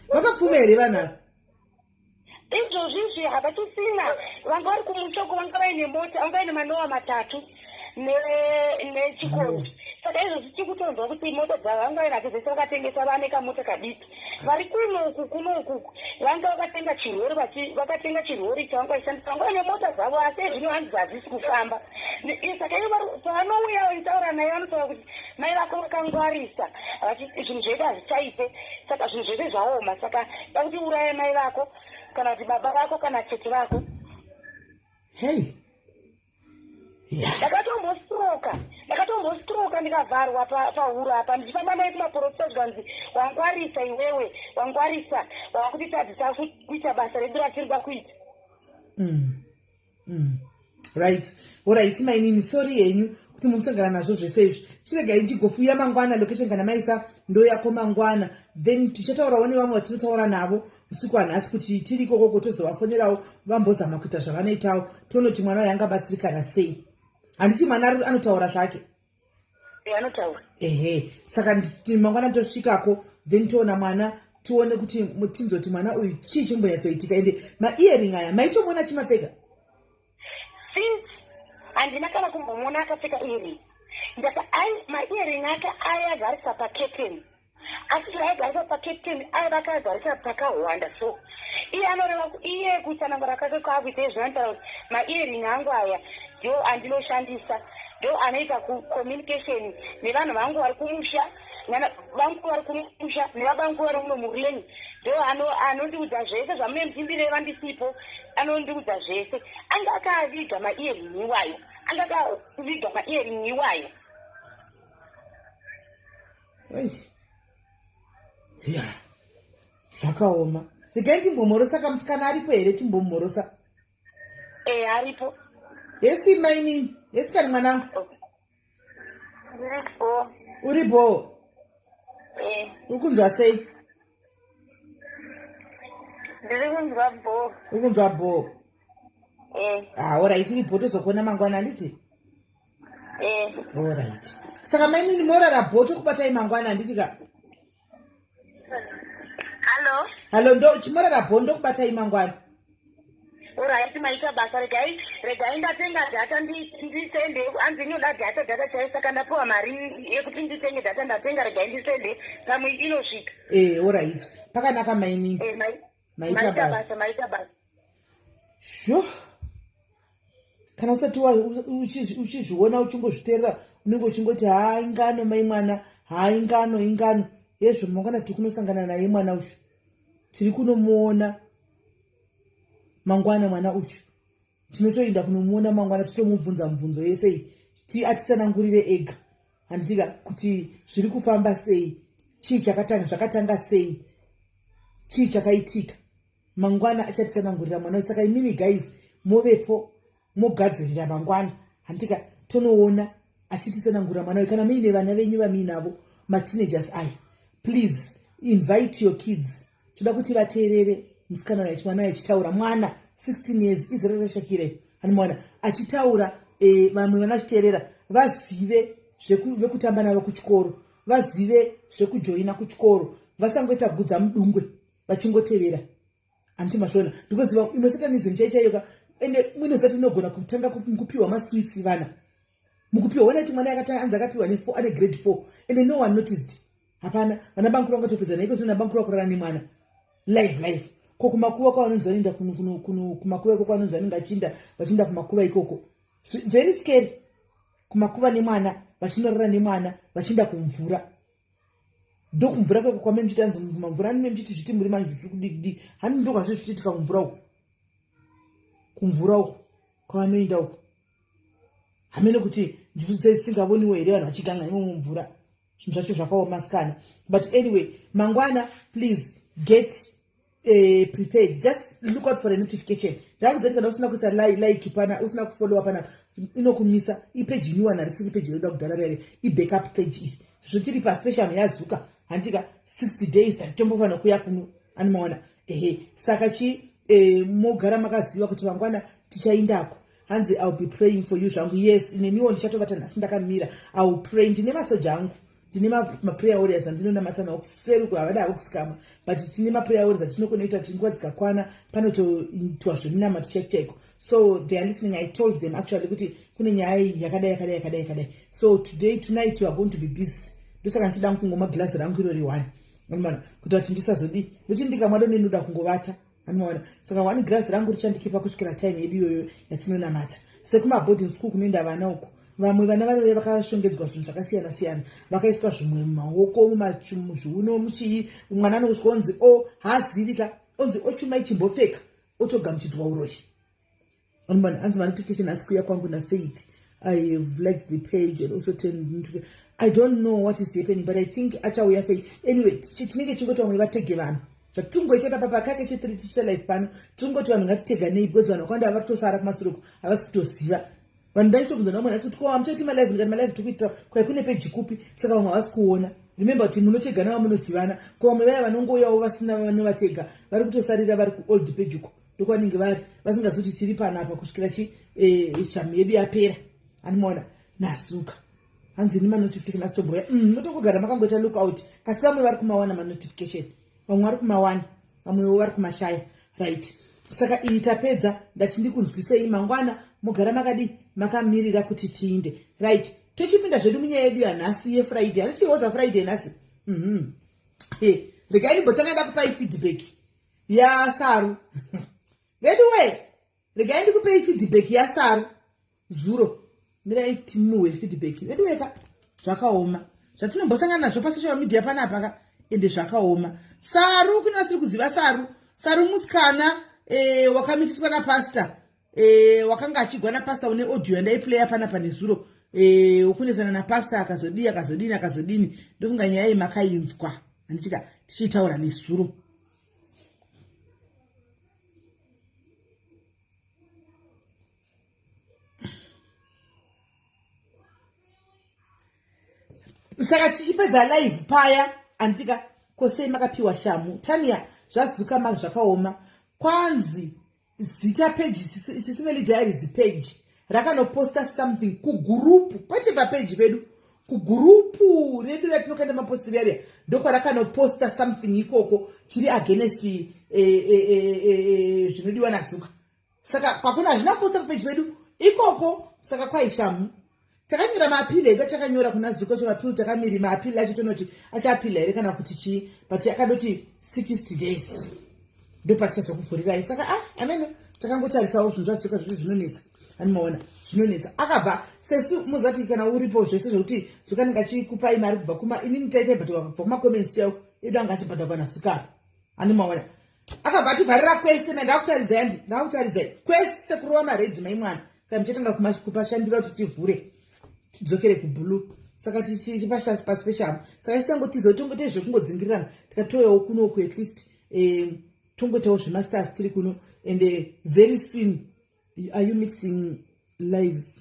Vakapfuma here vanhu ava? Izvozvi izvi havachisina, vanga vari kumushoko vanga vaine mota, vanga vaine manowa matatu nechikombi. Saka izvozvi tikutonzwa kuti mota dzavo vanga vainadzo dzese vakatengesa, vane kamota kadiki. Vari kunoku kunoku vanga vakatenga chirori, vakatenga chirori chavanga vachishandisa, vanga vaine mota dzavo, asi ezvino hanzi hadzisi kufamba. Saka ivo pavanouya vachitaura naye vanotaura kuti mai vako vakangwarisa, zvinhu zvedu hazvichaite, saka zvinhu zvese zvaoma, saka da kuti uraye mai vako kana kuti baba vako kana tete vako. Hei. Ndakatombostroka ndikavharwa pahuro apa ndichifamba naye kumaporofita, zvikanzi wangwarisa iwewe, wangwarisa, wakutitadzisa kuita basa redu ratiri kuda kuita. Right, alright mainini, sorry yenyu kuti mukusangana nazvo zvese izvi. Chiregai ndigofuya mangwana location kana maisa ndoyako mangwana, then tichataurawo nevamwe vatinotaura navo usiku wanhasi kuti tiri ikokoko tozovafonerawo vambozama kuita zvavanoitawo, tonoti mwana uyo angabatsirikana sei. Handiti mwana anotaura zvake? Anotaura. Ehe, saka mangwana tosvikako, then toona mwana, tione kuti tinzoti mwana uyu chii chimbonyatsoitika. Ende maearing aya maitomuona achimapfeka? Since handina kana kumbomuona akapfeka earring. Ndaka ai maearing ake ayagarisa paketeni, asi zvaagarisa paketeni aiva akagarisa pakahwanda, so iye anoreva iye kutsanangura kwake kwaakuita izvo anotaura kuti maearing angu aya ndo andinoshandisa, ndo anoita kucommunication nevanhu vangu vari kumusha, vangu vari kumusha nevabangu vari muno mureni, ndo anondiudza zvese zvamune muchindireva ndisipo, anondiudza zvese. Anga akaviga maearing iwayo, anga akaviga maearing iwayo. Ya, zvakaoma. Regai timbomhorosa kamusikana aripo here, timbomhorosa. E, aripo. Hesi mainini, hesi kani mwanangu. Ndiripo. Uri bho? E. Uri kunzwa sei? Ndiri kunzwa bho. Uri kunzwa bho? E. Ah, alright, iri bho, tozokuona mangwana, handiti? E. Alright, saka mainini morara bho, tokubatai mangwana, handiti ka? Hallo. Hallo, ndo chimorara bho, ndokubatai mangwana. Alright, maita basa. Regai ndatenga data ndisende, hanzi inoda data, data chaiyo, saka ndapiwa mari yekuti nditenge data, ndatenga, regai ndisende, pamwe inosvika. E, alright, pakanaka mainini. E, maita maita basa. Basa, maita basa. Sho, kana usati uchizviona uchingozviteerera unenge uchingoti haa ingano mai mwana, haa ingano, ingano yezvo. Mangwana tiri kunosangana naye mwana uyu, tiri kunomuona. Mangwana mwana uyu tinotoenda kunomuona mangwana, titomubvunza mubvunzo yese iyi, ti atisanangurire ega, handitika, kuti zviri kufamba sei, chii chakatanga, zvakatanga sei, chii chakaitika. Mangwana achatitsanangurira mwana. Saka imimi guys movepo, mogadzirira mangwana, handitika, tonoona achititsanangurira mwana uyu. Kana muine vana venyu vamuinavo, mateenagers aya, please invite your kids. Toda kuti vateerere musikana uyu, mwana uyu achitaura. Mwana 16 years, izera raShakira, anomuwana achitaura. Vamwe vana vachiteerera, vazive vekutamba navo kuchikoro, vazive zvekujoina kuchikoro, vasangoita gudza mudungwe vachingotevera, handiti mazviona? Because imwe satanism chai chaiyoka, ende muinozati inogona kutanga kupiwa masweets. Vana mukupiwa, ona kuti mwana akatanga anzi akapiwa ane grade 4 and no one noticed. Hapana vana bankuru vangatopedza naiko zvino nabankuru vakurara nemwana live live. Ko kumakuva kwavanonzi vanoenda, kumakuva ikoko vanonzi vanenge achiinda, vachienda kumakuva ikoko, very scary, kumakuva nemwana, vachinorara nemwana, vachienda kumvura. Ndokumvura kweko kwame muchiti anzi mamvura anime muchiti zviti muri manjuzu kudikidi hani, ndokwazvo zvichiitika kumvura uku, kumvura uku kwavanoenda uku. Hamene kuti njuzu dzesingavoniwo here vanhu vachiganga imo mumvura. Zvinhu zvacho zvakaoma sikana. But anyway, mangwana please get prepared. Just look out for a notification. Ndakudza kuti kana usina kuisa like pana, usina kufollowa panapa, inokumisa. Ipeji inyuwana, risiri peji redu kudhara rere, ibackup page iri. Zvo tiri paspecial yaZuka, handika, 60 days tatitombofanira kuya kuno, animaona? Ehe, saka chi mogara makaziva kuti mangwana tichaindako. Hanzi, "I'll be praying for you." Zvangu, yes, neniwo ndichatovata nhasi ndakamira. I will pray. Ndine masoja angu, ndine maprayer warriors andinonamata nawo kuseri. Havada havo kusikama, but tine maprayer warriors atinokonoita kuti nguva dzikakwana panotoitwa zveminamato chaiko chaiko. So they are listening. I told them actually kuti kune nyaya iyi yakadai, yakadai, yakadai, yakadai. So today, tonight you are going to be busy. Ndosaka ndichida kungomwa girazi rangu irori one, anomaona, kuita kuti ndisazodi nokuti ndikamwa donenoda kungovata, anomaona? Saka one girazi rangu richandikipa kusvikira time yedu iyoyo yatinonamata. Sekumaboarding school kunoenda vana uku, vamwe vana vanove vakashongedzwa zvinhu zvakasiyana siyana, vakaiswa zvimwe mumaoko, muzviuno, muchii. Mwana anosvika onzi o haazivika, onzi ochumai chimbopfeka, otogamuchidzwa uroyi. Anzi manotification asi kuya kwangu naFaith. I have liked the page and also turned. I don't know what is happening, but I think achauya Faith. Anyway, tinenge chingoti vamwe vatege vanhu. Zvatingoita papa kake che3 tichiita live pano, tingoti vanhu ngatiteganei, because vanhu vakawanda vari kutosara kumasure, havasi kutoziva. Vanhu ndaitobvunza navamwe nhasi kuti ko hamuchaiti malive? Ndikati malive tikuitira kwai kune peji kupi? Saka vamwe havasi kuona. Remember kuti munotegana vamunozivana. Ko vamwe vaya vanongouyawo vasina vanovatega, vari kutosarira vari kuold page uko, ndokwanenge vari vasingazivi kuti tiri panapa kusvikira chi chamu yedu yapera, animaona? Nasuka hanzi ni manotification asitomboya. Mutongogara makangoita look out. Kasi vamwe vari kumawana manotification, vamwe vari kumawana, vamwewo vari kumashaya. Right, saka iyi tapedza. Ndati ndikunzwisei, mangwana mugara makadi makamirira kuti tiinde. Right, tochipinda zvedu munyaya yedu yanhasi yeFriday. Handichihoza Friday nhasi. Regai ndimbotanga ndakupai feedback yaSaru. Vedu we, regai ndikupei feedback yaSaru zuro. Mirai timuwe feedback. Vedu weka, zvakaoma zvatinombosangana nazvo pasocial media panapa ka, ende zvakaoma. Saru, kune vasiri kuziva Saru, Saru musikana wakamitiswa napasta, wakanga achigwa napasta. Une audio yandaiplaya panapa nezuro, wokunetsana napasta, akazodii, akazodini, akazodini. Ndofunga nyaya iyi makainzwa, handitika, tichiitaura nezuro. Saka tichipedza live paya, anditika, kosei makapiwa shamu Tania? Zvazuka ma zvakaoma. Kwanzi zita page Sisimeli Diaries page rakanoposta something kugurupu, kwete papeji pedu, kugurupu redu ratinokanda mapostiri ariya, ndokwarakanoposta something ikoko chiri against zvinodiwa naZuka. Saka kwakuna hazvina kuposta papeji pedu ikoko. Saka kwaishamu takanyora maappeal edu atakanyora kuna Zuka. Cho maappeal takamiri maappeal acho, tonoti achaappeala here kana kuti chii, but akadoti 60 days ndopatichazokuvhurirai. Saka ah, ameno, takangotarisawo zvinhu zvaDzuka zvacho zvinonetsa, animaona? Zvinonetsa. Akabva sesu muzati kana uripo zvese zvekuti Zuka anenge achikupai mari kubva kuma inini taitaibhadharwa kubva kumacomments chaiwo edu, anga achibhadharwa naZuka, animaona? Akabva ativharira kwese mai ndakutaridzai andi ndakutaridzai kwese kurova maredhi mai mwana saka muchatanga kupashandira kuti tivhure tidzokere kublue saka tichipasi peshamu saka isi tangotiza kuti tongoita zvekungodzingirirana tikatoyawo kunoku at least eh, tongoitawo zvemasters tiri kuno and eh, very soon are you mixing lives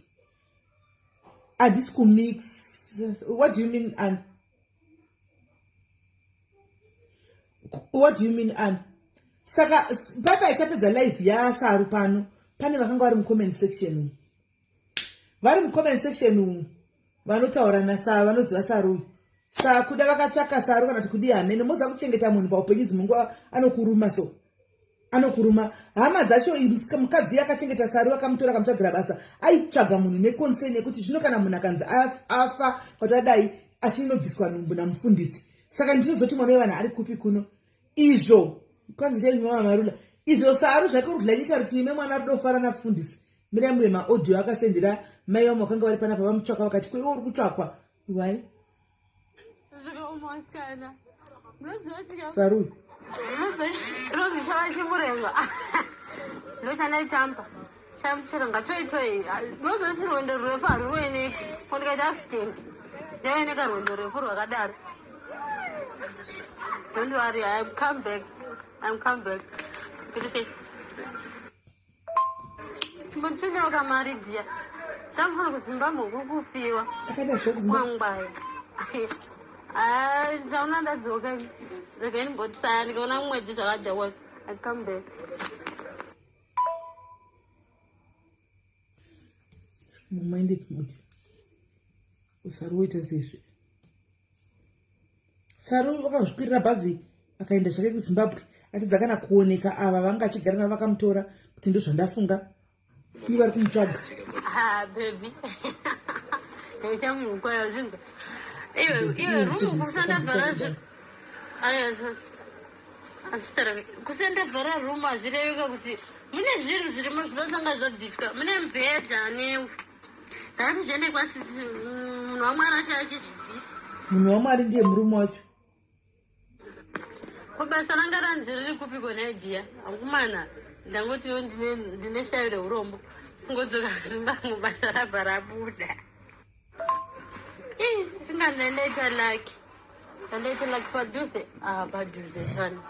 handisi kumix what do you mean an what do you mean an saka paipa ichapedza live yasaru pano pane vakanga vari mucomment section umu vari mucomment section umu vanotaura nasaru vanoziva saru uyu sakuda vakatsvaka saru kana kuti kudii hamene moziva kuchengeta munhu paupenyu dzimwe nguva anokuruma so anokuruma hama dzacho mukadzi uyo akachengeta saru akamutora akamutsvagira basa aitsvaga munhu neconcern yekuti zvino kana munhu akanzi afa kwati adai achinobviswa nhumbu namufundisi saka ndinozoti mwana wevanhu ari kupi kuno izvo kwanzi chaimarula izvo saru zvake urudla nyika rutivi memwana rudofara nafundisi mirambo yemaaudio akasendera mai vamwe vakanga vari panapa vamutsvaka vakati kweiwe uri kutsvakwa iwai saru rwendo rurefu haruoneki ko ndikaita accident ndaioneka rwendo rurefu rwakadaro. Don't worry, I'm come back. I'm come back. Mbotinyoka mari dziya. Tamfana kuZimbabwe kukufiwa. Akaenda zve kuZimbabwe. Kwangwaya. Ah, ndaona ndadzoka. Regai ndimbotsaya ndikaona mwedzi zvakadhakwa. I come back. Mumaende muti. Usaruita sezvi. Saru vakazvikwirira bhazi akaenda zvake kuZimbabwe atidza kana kuoneka ava vanga achigara navo vakamutora kuti ndozvandafunga ivo vari kumutsvaga. Ah, baby. Iwe, iwe, rumu kusandabvara kusandabvara rumu hazvireveka kuti mune zvinhu zvirimo zvinotanga zvabviswa mune mubhedha ne ndakati zviende kwasisi munhu wamwari acho achizvibvisa. Munhu wamwari ndiye murume wacho. Ko basa ranga ranzi riri kupi kona idhiya akumana ndangotiwo ndine shavi reurombo kungodzoka kuzimbabwe basa rabva rabuda. Inga ndandaita lucky ndandaita lucky padhuze ah padhuze tani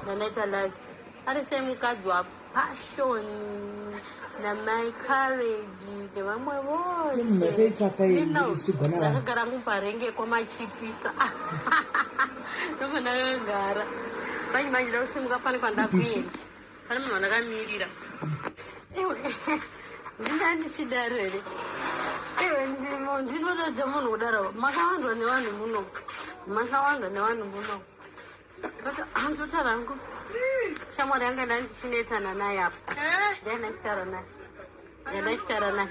ndandaita lucky ari sei mukadzi waPassion namai Courage nevamwe Munhu atoitsvaka ichigona vanhu. Ndakagara muparenge kwamachipisa ndobva ndakagara manje manje ndakusimuka pane kwandakuenda pane munhu wandakamirira. Iwe ndinga ndichidaro here iwe ndinodadza munhu kudaro makawandwa nevanhu muno makawandwa nevanhu muno andotaura hangu shamwari yanga ndandichinetsana naye apa ndandachitaura naye ndandachitaura naye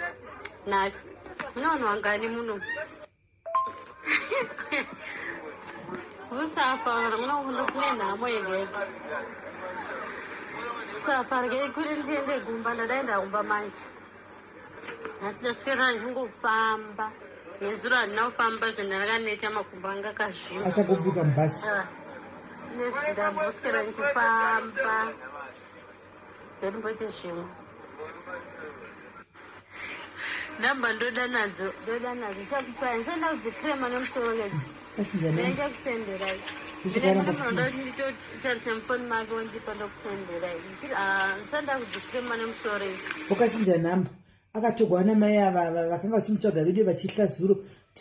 naye mune vanhu vangani muno usafa kana muno kune nhamo yega yega usafa regai kuri ndiende gumba ndadaenda kumba manje nhasi ndaswera ndichingofamba nezuro handina kufamba zvendakaneta makumbo anga akazvimba Achagobuka mubhasi. Ndamboswera ndichifamba ndandimboite zvimwe namba ndoda nadzo ndoda nadzo chakupai ndisanda kudzikrema nemusoro kedzi Achinja nani? ndichakusenderai Ndichakaramba kupinda. nditotarisa mufoni make wandipa ndokusenderai ndisanda kudzikrema nemusoro idzi. Wakachinja nhamba akatogwa namai ava vakanga vachimutsvaga vedu vachihla zuro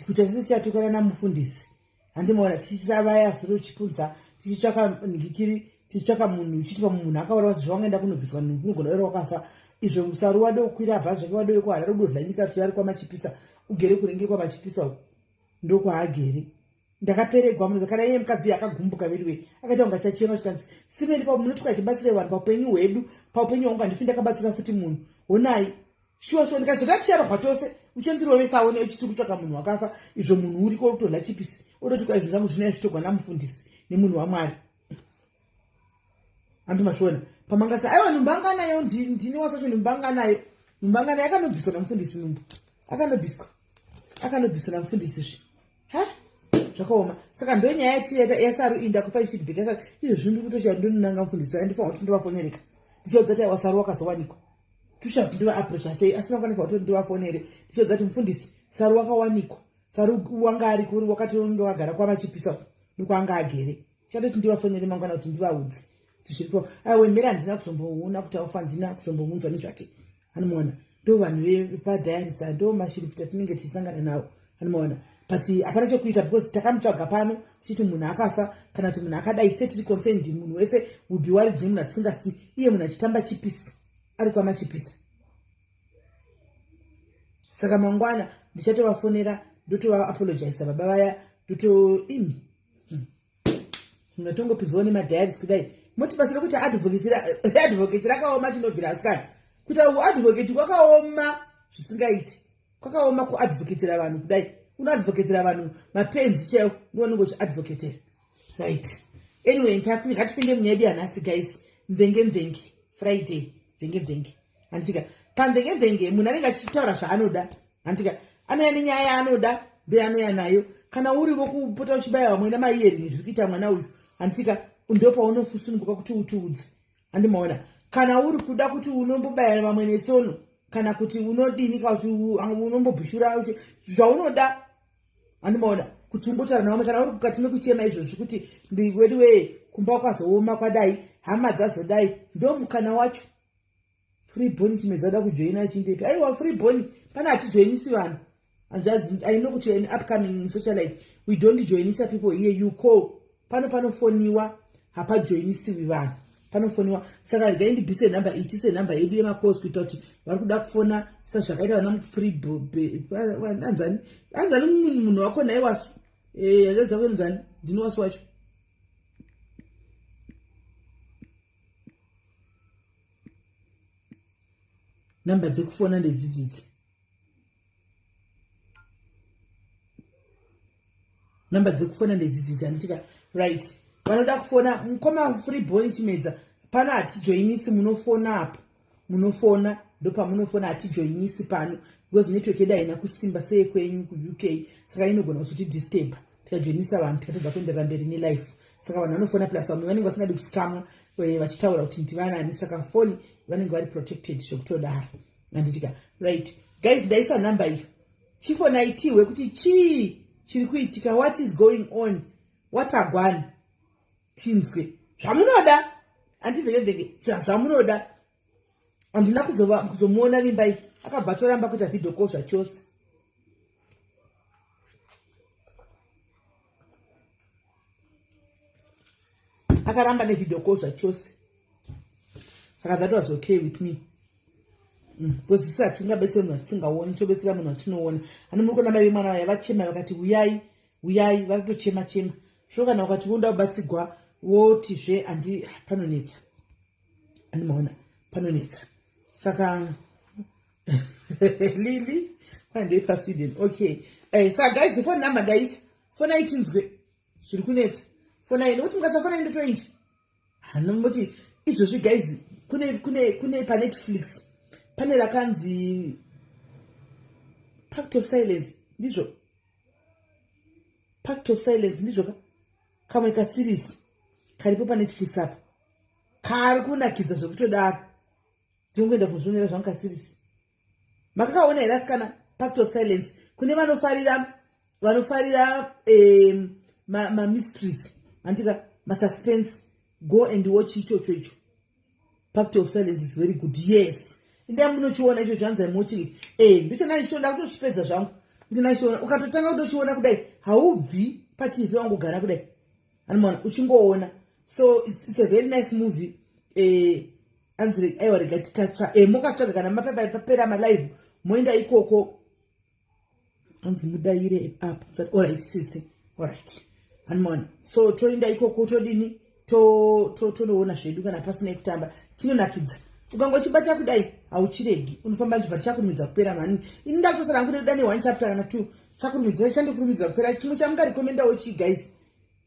kuita sese tichatukana namufundisi handimaona tichisavaya zuro chipunza tichitsvaka ngikiri tichitsvaka munhu uchiti pamwe munhu akaurawa sezvo wangaenda kunobviswa nhumbu unogona uri wakafa izvo musaru wade kukwira bhazi zvake wade wekuharare udodla nyika kuti ari kwamachipisa ugere kurenge kwamachipisa uko ndokwaagere ndakaperegwa munhu kana iye mukadzi uyu akagumbuka veduwe akaita kunga chachema chikanzi simeni pa munoti kwaitibatsire vanhu paupenyu hwedu paupenyu hwangu handifi ndakabatsira futi munhu honai shuwa shuwa ndikazoti ticharohwa tose uchendirovesawo ne uchiti kutsvaka munhu wakafa izvo munhu uriko kutodla chipisi odoti kwa izvo zvangu zvinai zvitogwa namufundisi nemunhu wamwari handi mazviona pamangasa aiwa nhumbu anga anayo ndini wasacho nhumbu anga anayo nhumbu anga anayo akanobviswa namufundisi nhumbu akanobviswa akanobviswa namufundisi zvi ha Zvakaoma. Saka ndonyaya yatiri yasaru iyi, ndakupai feedback yasaru. Izvezvi ndiri kutoshaya ndononanga mufundisi andifanira kuti ndivafonereka ndichivaudza kuti aiwa, Saru wakazowanikwa. Tusha kuti ndivaaprocha sei, asi mangwana kuti ndivafonere ndichivaudza kuti mufundisi, Saru wakawanikwa, Saru wanga ari kuri, wakati unge wagara kwaMachipisa, ndokwaanga agere. Chandoti ndivafonere mangwana kuti ndivaudze kuti zviripo. Aiwe mhere handina kuzomboona kuti aufa, handina kuzombomunzwa nezvake. Anomuona, ndo vanhu vepadiarisa, ndo mashiripita tinenge tichisangana nawo, anomuona. But hapana chekuita because takamutsvaga pano tichiti munhu akafa kana kuti munhu akadai, setiri concerned, munhu wese will be worried nemunhu atisingasi, iye munhu achitamba chipisi ari kwaMachipisa. Saka mangwana ndichatovafonera, ndotovaapologisa baba vaya, ndoto imi munatongopinzwawo nemadiaries kudai, moti basa rekuti advocate rakaoma. Chinobvira asikana, kuita uadvocate kwakaoma zvisingaiti, kwakaoma kuadvocatera vanhu kudai. Unoadvocatera vanhu mapenzi chaiwo, ndiwanenge uchiadvocatera, right? Anyway, ngatipinde munyaya yedu yanhasi, guys. Mvenge mvenge Friday, mvenge mvenge, handitika? Pamvenge mvenge munhu anenge achitaura zvaanoda, handitika? Anouya nenyaya yaanoda, ndoyaanouya nayo. Kana urivo kupota uchibaya vamwe namaearring zviri kuita mwana uyu, handitika? Ndopaunofusununguka kuti utiudze, handimaona? Kana uri kuda kuti unombobaya vamwe netsono, kana kuti unodini, kana kuti unombobhushura zvaunoda, handimaona, kuti ungotaura navamwe. Kana uri kukati mekuchema izvozvi kuti wedu wee, kumba kwazooma kwadai, hama dzazodai, ndo mukana wacho. Freeborn Chimedza da kujoina achindepi? Aiwa, Freeborn, pana hatijoinisi vanhu, hanzvadzi. I know kuti an upcoming socialite. We don't joinisa people here, you call. Pano panofoniwa, hapajoinisiwi vanhu, panofoniwa. Saka regai ndibvise nhamba iyi, tise nhamba yedu yemacalls, kuita kuti vari kuda kufona sezvakaita vana Free. Anzani, anzani munhu wako nhai Wasu? Hanzvadzi yako inonzani? Ndini Wasu wacho. Nhamba dzekufona ndedzidzidzi, namba dzekufona ndedzidzidzi, handitika? Right, vanoda kufona, mukoma Freeborn Chimedza, pano hatijoinisi, munofona apo, munofona, ndopamunofona. Hatijoinisi pano because network yedu haina kusimba seyekwenyu kuUK, saka inogona kuzotidisturb tikajoinisa vanhu, tikatadza kuenderera mberi nelife. Saka vanhu vanofona, plus vamwe vanenge vasingadi kuscamwa vachitaura kuti ndivanani, saka foni vanenge vari protected zvekutodaro, handitika? Right, guys, ndaisa nhamba iyo, chifonai tihwe kuti chii chiri kuitika, what is going on, watagwani, tinzwe zvamunoda. Handivhekevheke zvamunoda. Handina kuzomuona Vimbai, akabva atoramba kuita video call zvachose. Akaramba nevideo call zvachose, saka that was okay with me, because isi hatingabetseri munhu atisingaoni, tobetsera munhu atinoona. Ani muri kuona mai vemwana vaya vachema, vakati uyai, uyai, vari kutochema chema. Svo kana ukati unoda kubatsigwa, wotizve handi, panonetsa, andimaona, panonetsa. Saka Lili kwandoipa Sweden, okay. Saka guys, phone number ndaisa, fonai tinzwe zviri kunetsa. Fonai, nekuti mukasafonai ndotoinja hanomoti izvozvi. Guys, kune paNetflix pane rakanzi Pact of Silence, ndizvo? Pact of Silence, ndizvo ka? Kamwe kaseries karipo paNetflix apa kari kunakidza zvekutodaro. Tinongoenda kuzvionera zvangu kaseries. Makakaona here asikana, Pact of Silence? Kune vanofarira mamysteries, handika, masuspense, go and watch ichocho icho. Pact of Silence is very good, yes. Indai munochiona ichocho, hanzi I'm watching it. Ndochana ndichitoda kutochipedza zvangu, ndichona. Ukatotanga kutochiona kudai, haubvi paTV, wangogara kudai, anomaona uchingoona. So it's a very nice movie. Anzi aiwa, rega tikatsva mokatsvaga kana mapepa papera malive, moenda ikoko. Anzi mudayire apo. Alright tsitsi, alright, hanimona. So toenda ikoko, todini, tonoona zvedu kana pasina kutamba. Chinonakidza, ukangochibata kudai hauchiregi, unofamba nchibva. Tichakurumidza kupera mhani. Ini ndakutosara hangu nekuda ne1 chapter kana 2, chakurumidza, chandikurumidza kupera. Chimwe chamungarekomendawo chii, guys,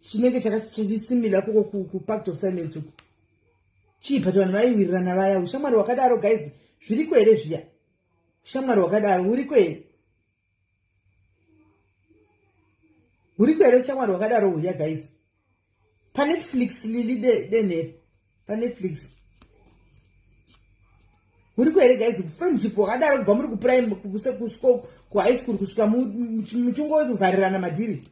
chinenge chakasimilar koko kuPact of Silence uku chii? But vanhu vaiwirirana vaya, ushamwari hwakadaro, guys, zviriko here zviya? Ushamwari hwakadaro huriko here? Huriko here ushamwari hwakadaro huya guys? PaNetflix Lili Denhere, paNetflix huriko here guys friendship hwakadaro kubva muri kuprime, kuhigh school kusvika muchingovharirana madhiri?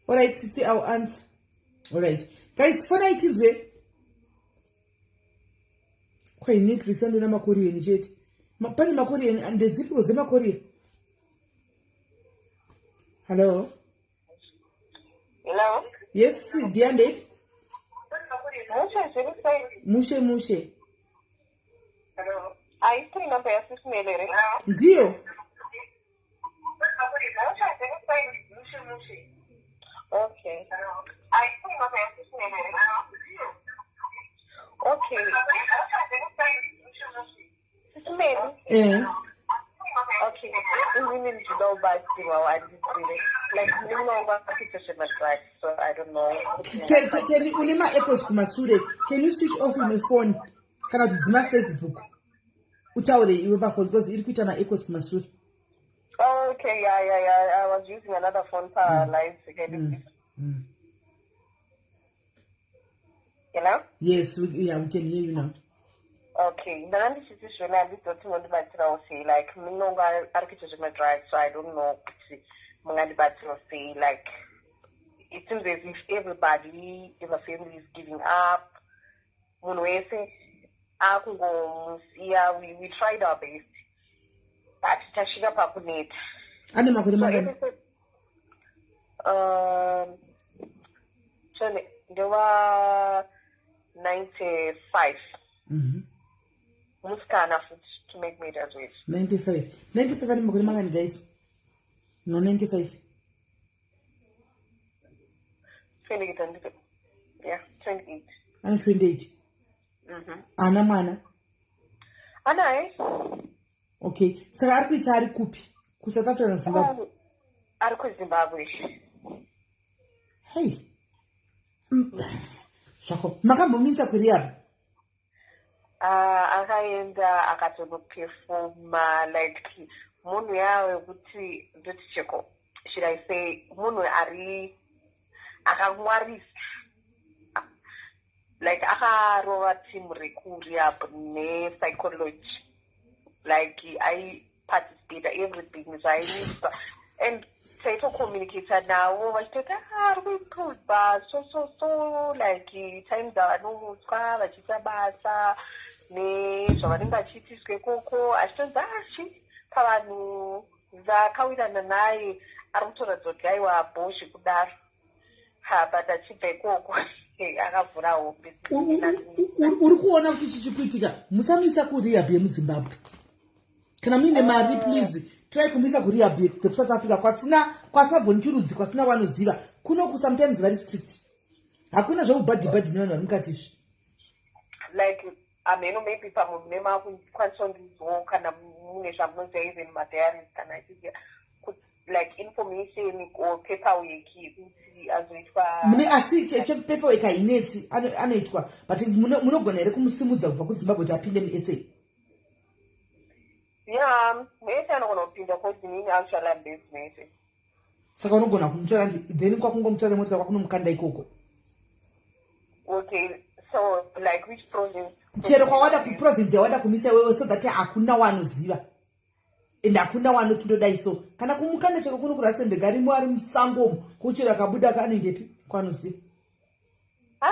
Alright, Tsitsi, I'll answer. Alright guys, fona itinzwe kwai Netflix andoona maKorean chete. Pane maKorean, ndedzipiko dzemaKorea? Hello? Hello? Yes, dear, ndeipi? Mushe, zviri sei? Mushe mushe. Haisiri namba yaSisi Melly here? Ndiyo. Mushe, zviri sei? Okay. Okay. Sisi Melly. Eh. Okay. Inini ndinoda kubatsirwa wandidzire. Like munin'ina wangu akaita zvemadrugs, so I don't know. Can une maechoes kumasure, can you switch off imwe phone kana kuti dzima Facebook, utaure iwe pafone, because iri kuita maechoes kumasure. Oh, okay, yeah. I was using another phone per live. You know? Yes, yeah, we can hear you now. Okay, ndanga ndichiti zvona handizoti mondibatsirawo sei. Like munin'ina wangu ari kuita zvemadrugs, so I don't know kuti mungandibatsirawo sei. Like it seems as if everybody in the family is giving up, munhu wese akungomusiya. We tried our best, but tasvika pakuneta. Ane makore So mangani? Chone ndeva 95. Musikana futi, to make matters worse. 95, 95, ane makore mangani guys? No, 95. 28 and yeah, 28. Ane 28? Mhm. Ana mwana? Anaye. Okay, saka ari kuita ari kupi, kuSouth Africa naZimbabwe? Ari kuZimbabwe. Hei, zvako makambomisa kurehab? Akaenda akatonoperforma, like munhu yawo wekuti ndoti cheko, should I say munhu ari akangwarisa, like akarova team rekurehab nepsychology, like aiparticipata everything zvaiitwa, and taitocommunicata navo vachitoti, "Ah, ari kuimprova so so so," like time dzavanomutswa vachiita basa nezvavanenge vachiitiswa ikoko, achitonzi achi pavanhu vakawirana naye ari kutoratidza kuti aiwa bho zvekudaro. Ha, but achibva ikoko akavhura hombe. Uri kuona kuti chichi kuitika, musamisa kurehab yemuZimbabwe. Kana muine mari, please try kumisa kurehab dzekuSouth Africa, kwasina kwasina chirudzi, kwasina vanoziva. Kunoku sometimes vari strict, hakuna zveubhadhibhadhi nevanhu vari mukati izvi. Like ameno, maybe pamwe mune makukwanisa ndizwo kana mune zvamunoziva, even madiaries kana achiziva like information or paperwork yekuti azoitwa. Mune, asi chepaperwork hainetsi, anoitwa, but munogona here kumusimudza kubva kuZimbabwe kuti apinde muSA? Yeah, muSA anogona kupinda, cause inini actually am based muSA. Saka unogona kumutora ndi then kwakungomutora nemotika kwakunomukanda ikoko. Okay, so like which province? Chero kwawada, kuprovince yawada kumisa iwewe, so that hakuna wanoziva and hakuna wanotindodai. So kana kumukanda chero kuno kuRustenburg, arimo ari musangomo, kuchero akabuda anoendepi kwanoziva. Ah,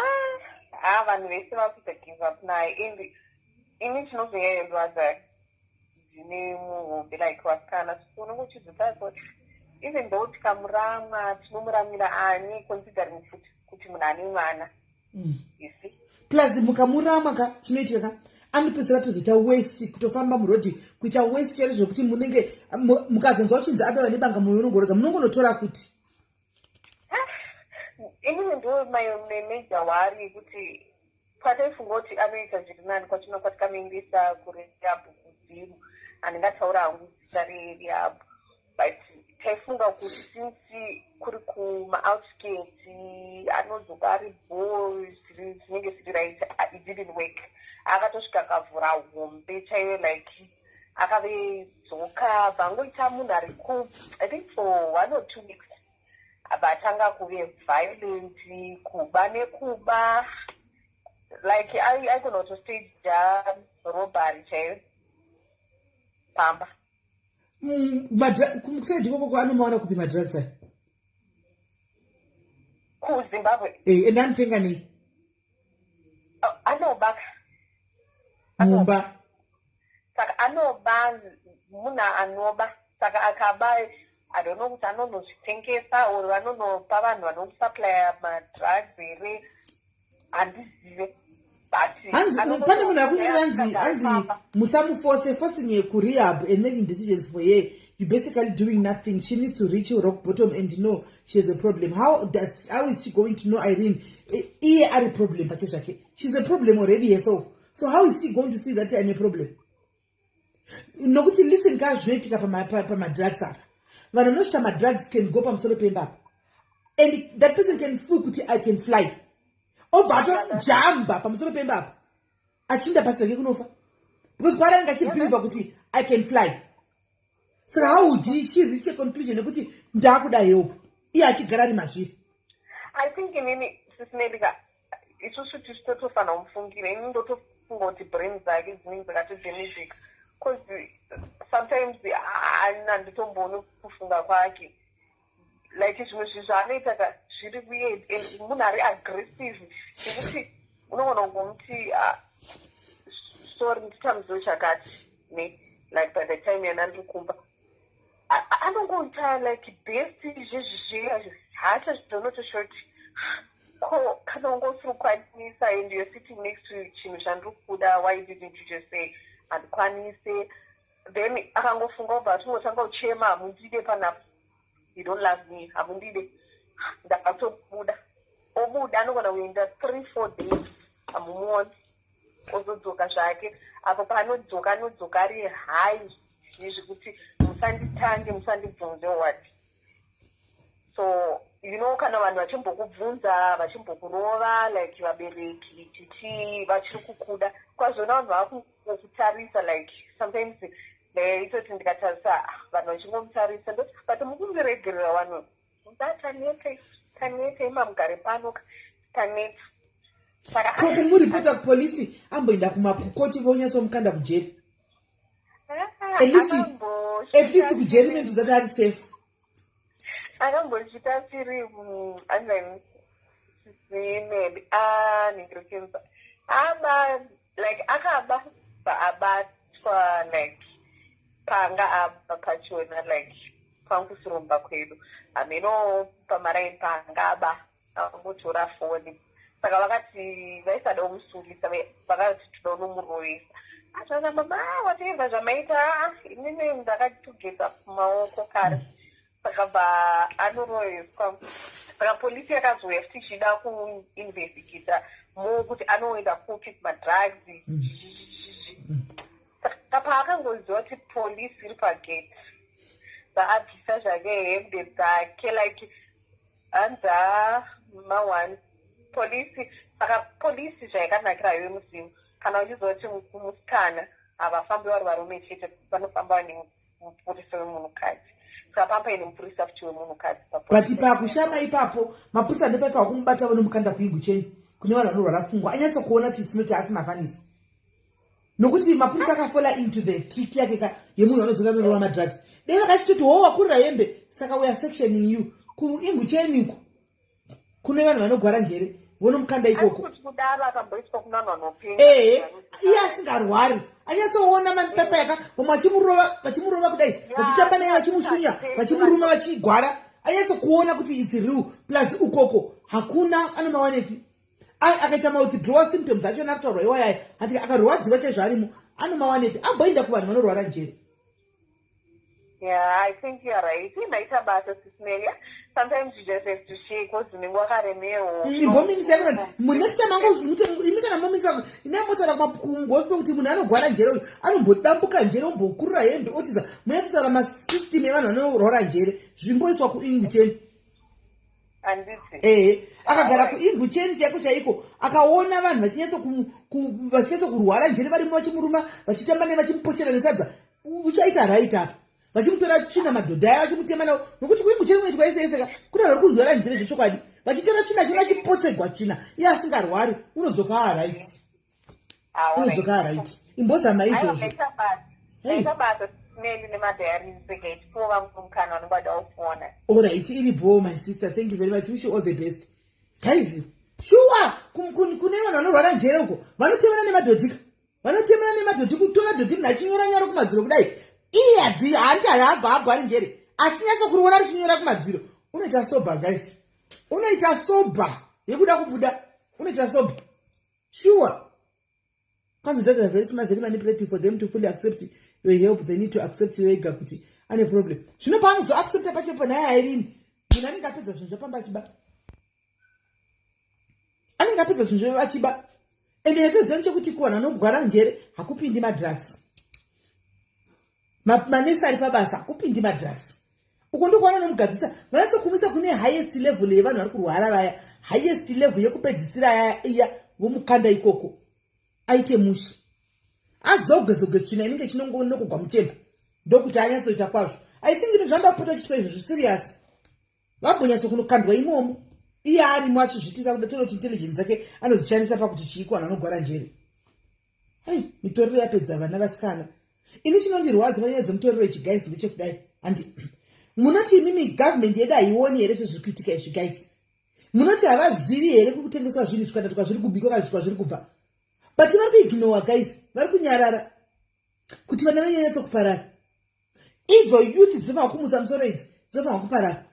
ah, vanhu vese vakuita give up naye, and ini chinozonyanyandwadza ndine muhombe, like vasikana unenge uchizotadza kuti even though tikamuramwa, tinomuramwira ani, considering futi kuti munhu ane mwana. You see? Plus mukamuramwa ka, chinoitika ka, anopedzisira tozoita worse, kutofamba murodhi kuita worse chero zvokuti munenge mukazonzwa uchinzi abaiwa nebanga, mwoyo unongorodza, munongonotora futi. Inini ndo my major worry yekuti pataifunga kuti anoita zviri nani kwachona kwatikamuendesa kurehab kudzimu, handingataura hangu zita rerehab, but Taifunga kuti since kuri kumaoutskirts, anodzoka ari bo, zvinenge zviri right. It didn't work. Akatosvika akavhura hombe chaiyo, like akavedzoka, bvangoita munhu ari ku, I think for 1 or 2 weeks, abva atanga kuve violent, kuba nekuba, like aigona kutostaja robbery chaiyo pamba. Kuside ikoko anomawana kupi madrugs aya? KuZimbabwe. Ende anotenga nei? Anoba. Mumba? Saka anoba, munhu anoba. Saka akaba, I don't know kuti anonozvitengesa or vanonopa vanhu vanomusupplya madrugs here, handizive. Hanzi pane munhu akunyorera, hanzi musamufose. Forcing her kurehab and making decisions for her, you basically doing nothing. She needs to reach rock bottom and know she has a problem. How is she going to know, Irene, iye ari problem pache zvake? She's a problem already herself, so how is she going to see that I'm a problem? Nokuti listen ka, zvinoitika pamadrugs apa, vanhu vanosvita madrugs can go pamusoro pemba apa and that person can feel kuti I can fly, obva atojamba pamusoro pemba apa achiinda pasi rake kunofa, because kwaari anenge achibhilivha kuti I can fly. Saka how would she reach a conclusion nekuti ndaakuda help, iye achigara ari mazviri? I think inini, Sis Melika, isusu tisu totofanira kumufungira. Ini ndotofunga kuti brain dzake dzinenge dzakatodamageka, because sometimes handitombooni kufunga kwake, like zvimwe zvinhu zvaanoita ka zviri weird, and munhu ari aggressive zvekuti unogona kungomuti, "Ah, sorry, nditamidzo chakati," ne like by the time yana ndiri kumba, anongoita like best zvezvizviya, haachazvidonotoshoti ko kana unga usiri kukwanisa and you're sitting next to chinhu chandiri kuda, why didn't you just say handikwanise? Then akangofunga, ubva atingotanga kuchema, "Hamundide panapa, you don't love me, hamundide." Ndakatobuda, obuda, anogona kuenda 3-4 days hamumuoni, ozodzoka zvake. Apo paanodzoka, anodzoka ari high nezvekuti musanditange, musandibvunze what. So kana vanhu vachimbokubvunza, vachimbokurova, like vabereki titi vachiri kukuda kwazvona, vanhu vakukutarisa, like sometimes ndaitoti ndikatarisa vanhu vachingomutarisa, ndoti, "But mukundiregerera vanhu da, tanete, tanete, imamugare pano, tanete." Saka Ko kumuripota kupolisi, amboenda kumakoti, vonyatsomukanda kujeri? At least kujeri memtozati ari safe. Akambosvika firimu anzani maybe anhingirekenza aba, like akaba, abatwa, like panga aba pachona, like pangusurumba kwedu, hameno pamaraini panga aba, angotora foni. Saka vakati vaisada kumusungisa, vakati toda kunomurovesa. Atana mama, whatever zvamaita, inini ndakatogeza maoko kare. Saka bva anoroveswa. Saka polisi yakazouya futi ichida kuinvestigata mo kuti anoenda kupi kumadrugs. Saka paakangoziva kuti polisi iri pagate, vaabvisa zvake hembe dzake, like hanza ma1 polisi. Saka polisi zvayakanakirayo yemuzimu, kana uchiziva kuti musikana, havafambi vari varume chete, vanofamba vane mupurisa wemunhukadzi. Saka pamba paine mupurisa futi wemunhukadzi. But pakushama ipapo, mapurisa ndopaifanwa kumubata, vonomukanda kuIngutsheni kune vanhu vanorwara pfungwa, anyatsokuona kuti sinoti asi mafanisi, nokuti mapurisa akafalla into the trick yake ka yemunhu anozoda anorova madrugs. Dei vakachitoti wo wakurira hembe, saka we are sectioning you kuIngutsheni uko kune vanhu vanogwara njere, vonomukanda ikoko. Ehe, iye asingarwari anyatsoona mapepa yaka vamwe vachimurova, vachimurova kudai, vachitamba naye, vachimushunya, vachimuruma, vachigwara, anyatsokuona kuti it's real. Plus ukoko hakuna anomawanepi. Akaita mawithdrawal symptoms acho nakutaurwa iwayaya, hati akarwadziwa chaizvo arimo, anomawanepi? Amboenda kuvanhu vanorwara njere. Yeah, I think you are right. Maita basa, Sis Melia. Sometimes you just have to share because unenge wakaremerwa. Imbominisa yakona next time ango imi kana mominisa ine motaura kumakungo kuti munhu anogwara njere uyu anombodambuka njere ombokurura hembe otiza munyatsotaura masystem evanhu vanorwara njere zvimboiswa kuingucheni. Handiti? Ehe, akagara kuingucheni chaiko chaiko, akaona vanhu vachinyatso kurwara njere varimo, vachimuruma, vachitamba naye, vachimupochera nesadza, uchaita right apa, vachimutora tsvina madhodha aya vachimutema nawo, nokuti kuingucheni kunoitwa yese yese ka. Kune vari kunzwara njere zvechokwadi, vachitora tsvina chona chipotsegwa tsvina iye asingarwari, unodzoka aright, unodzoka aright. Imbozama izvozvo. Hey. Aita basa meli nemadiaries saka ichipuwa mukana vanenge vada kufona. Alright, iripo, my sister. Thank you very much. Wish you all the best, guys. Shuwa, kune vanhu vanorwara njere uko vanotemera nemadhodhika, vanotemera nemadhodhi, kutora dhodhi munhu achinyora nyaro kumadziro kudai, iye hadzi hanti haagwari njere, achinyatsa kuriona richinyora kumadziro. Unoita sober, guys, unoita sober yekuda kubuda, unoita sober sure. Kwanzi data very smart, very manipulative. For them to fully accept your help, they need to accept vega kuti ane problem. Zvino paanozoaccepta pacho naye airini, munhu anenge apedza zvinhu zvapamba achiba, anenge apedza zvinhu achiba. Ende yatoziva nechekuti kuvanhu vanogwara njere hakupindi madrugs. Manesi ari pabasa, hakupindi madrugs uko, ndokwana nomugadzisa vanatsokumisa kune highest level yevanhu vari kurwara vaya, highest level yekupedzisira iya, vomukanda ikoko aite mushe, azogezoge tsvina inenge chinongonokogwa muchemba, ndokuti anyatsoita kwazvo. I think ino zvandapota chitwa izvo zviserious, vambonyatso kunokandwa imomo iye arimo achizvitisa kuda tonoti intelligence dzake anodzishandisa pakuti chii kuvanhu vanogwara njere. Hai, mitoriro yapedza vana vasikana. Ini chinondirwadza panyaya dzemutoriro ichi, guys, ndechekudai. Handi munoti imimi government yedu haioni here zvezviri kuitika izvi, guys? Munoti havazivi here kuri kutengeswa zvinhu zvikanda kwazviri kubikwa kana kwazviri kubva? But vari kuignora, guys, vari kunyarara kuti vana vanyanyatsokuparara. Idzo youth dzinofanira kumutsa musoro idzi, dzinofanira kuparara.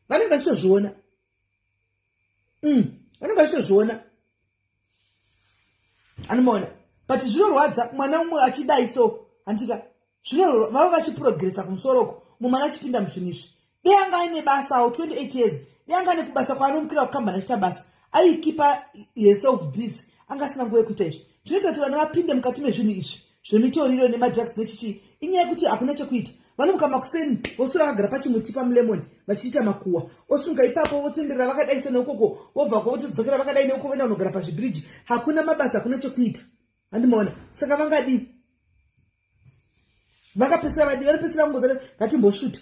Vanenge vachitozviona, vanenge vachitozviona, anomaona. But zvinorwadza mwana umwe achidai so, handika zvino vava vachiprogressa kumusoroko, mumwe mwana achipinda muzvinhu izvi. Dei anga aine basawo 28 years, dei anga ane kubasa kwaanomukira kukambani achiita basa, aikeepa herself busy, anga asina nguva yekuita izvi. Zvinoita kuti vana vapinde mukati mezvinhu izvi zvemitoriro nemadrugs nechichii, inyaya yekuti hakuna chekuita. Vanomuka makuseni, vosura vakagara pachimuti pamulemoni vachiita makuwa, osunga ipapo, votenderera vakadai so neukoko, vobva votodzokera vakadai neuko, voenda kunogara pazvibhiriji. Hakuna mabasa, hakuna chekuita, handimaona. Saka vangadii? Vakapesera vadii? Vanopesera kungozati ngatimbosvuta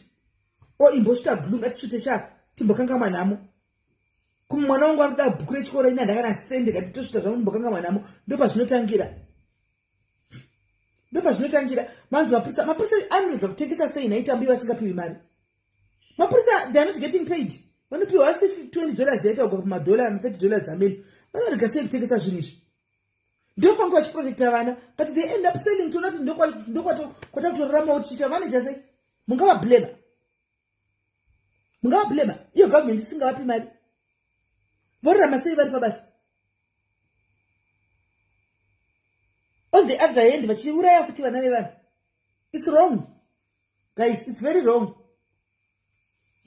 o imbosvuta blue, ngatisvute sha, timbokangamwa nhamo. Kumwe mwana wangu ari kuda bhuku rechikoro, ina ndakana sende, ngatitosvuta zvangu ndimbokangamwa nhamo. Ndopazvinotangira, ndopazvinotangira. Manzi mapurisa, mapurisa anorega kutengesa sei nhaitambi vasingapiwi mari? Mapurisa, they are not getting paid. Vanopiwa asi $20 yaita kugwa kumadhola, $30 ameni. Vanorega sei kutengesa zvinhu izvi? Ndofange vachiprotecta vana, but they end up selling. Toona kuti ndokwatakutoraramawo tichiita. Vanoita sei? Mungavablema? Mungavablema iyo government isingavapi mari? Vorarama sei vari pabasa? On the other hand, vachiuraya futi vana vevanhu. It's wrong, guys, it's very wrong.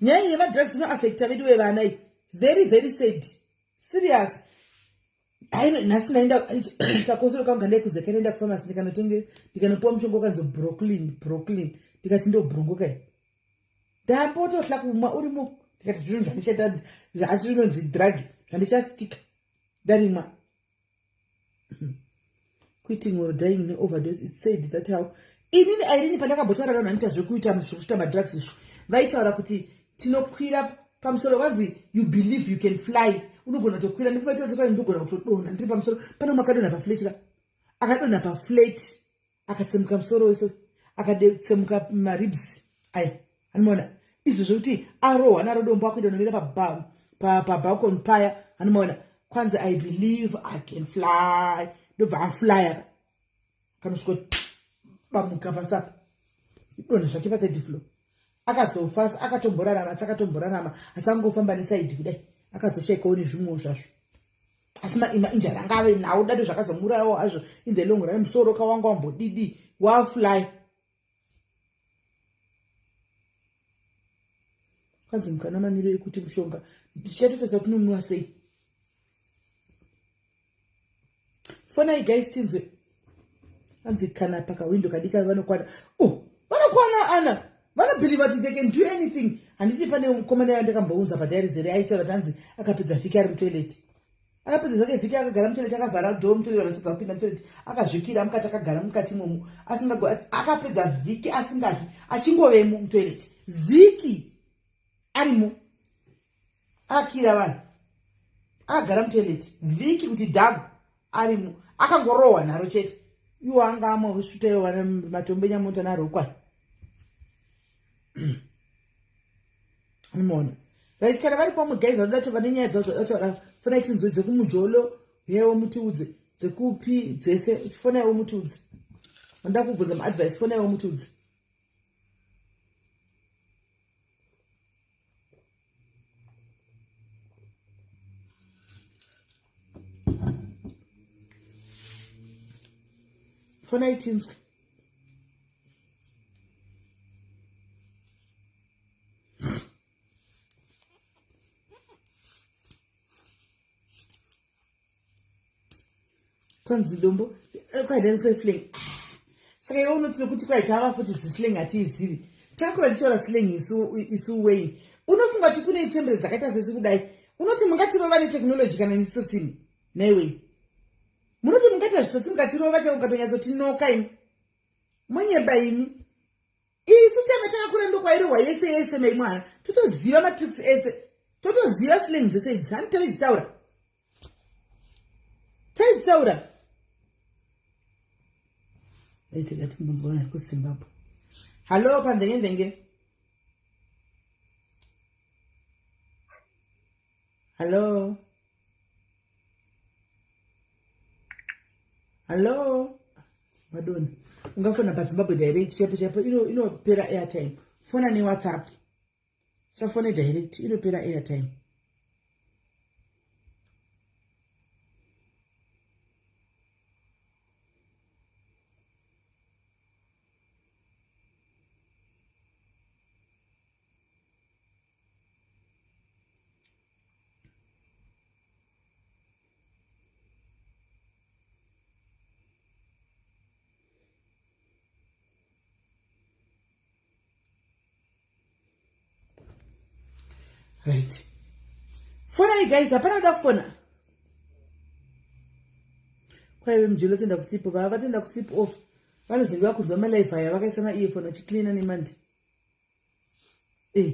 Nyaya yemadrugs inoaffecta vedu vevana iyi, very very sad, serious. Hai, nhasi ndaenda kakosoro kangu kandaikudza, kanoenda kufamasi, ndikanotenge, ndikanopiwa mushonga wakanzi brooklyn, brooklyn. Ndikati ndobrongoka iyi, ndambotohla kumwa urimo. Ndikati zvinhu zvandichaita zvasi zvinonzi drug zvandichastika, ndarimwa. Quitting or dying neoverdose, it's said that how inini Airini pandakambotaura vanhu vanoita zvekuita zvekuita madrugs izvo, vaitaura kuti tinokwira pamusoro, vanzi you believe you can fly, unogona kutokwira. Ndipaitaura ndogona kutodonha ndiri pamusoro pano. Makadonha paflat ka, akadonha paflat, akatsemuka musoro wese, akatsemuka maribs aya, anomaona izvo zvekuti arohwa naro dombo, akuenda unomira pabalcony paya, anomaona. Kwanzi I believe I can fly, ndobva aflya, kanosviko bamuka pasapa, idonha zvake pathird floor. Akazofa, akatomborarama, asi akatomborarama asi angofamba neside kudai, akazoshayikawo nezvimwewo zvazvo. Asi mainjury anga ave nawo dado zvakazomurayawo hazvo in the long run. Musoro kawanga wambodidi wafly. Kwanzi mukana maniro ekuti mushonga tichatotarisa kuti unomwiwa sei. Fonai guys tinzwe. Hanzi kana pakawindo kadika vanokwana. Oh, vanokwana ana. Vanobelieve kuti they can do anything. Handiti pane mukomana yandakambounza padairy zere aitaura kuti hanzi akapedza vhiki ari mutoilet. Akapedza zvake vhiki akagara mutoilet akavhara door mutoilet vanotadza kupinda mutoilet akazvikira mukati akagara mukati imomo asingago akapedza vhiki asingadyi achingovemo mutoilet. Vhiki arimo. Akira vanhu. Akagara mutoilet vhiki kuti dhagu arimo akangorohwa nharo chete. Iwo anga amwe kusvuta iwo vana matombo enyamota narokwa. Unoona. Right kana vari pamwe guys vanoda kuti vane nyaya dzavo dzavanoda fonai tinzwe dzekumujolo yewo mutiudze dzekupi dzese fonaiwo mutiudze. Vanoda kubvunza maadvice fonaiwo mutiudze. Fonai tinzwe. Kwanzi dombo kwaida slang. Saka iwe unoti nekuti kwaitava futi zislang hatiizivi. Takura tichitaura slang isu Wayne. Unofunga kuti kune chembere dzakaita sesu kudai. Unoti mungatirova netechnology kana nesotsini. Nhai Wayne. Munoti mungaita zvitsotsi mukatirova chero mukatonyatsotinooka imi. Monyeba imi. Isu tanga takakura ndokwairohwa yese yese mai mwana. Totoziva matricks ese. Totoziva slang dzese idzi. Hanti taidzitaura. Taidzitaura. Aitega timbonzwa kuZimbabwe. Hello pamvenge mvenge. Hello. Hello. Madonna. Ungafona paZimbabwe direct chaipo chaipo inopera airtime. Fona neWhatsApp. Safone direct inopera airtime. Right. Fonai guys, hapana kuda kufona. Kwaive mujolo tenda kusleep off. Vatenda kusleep off. Vanozenge vakunzwa malife aya vakaisa maearphone vachicleana nemandi. Eh.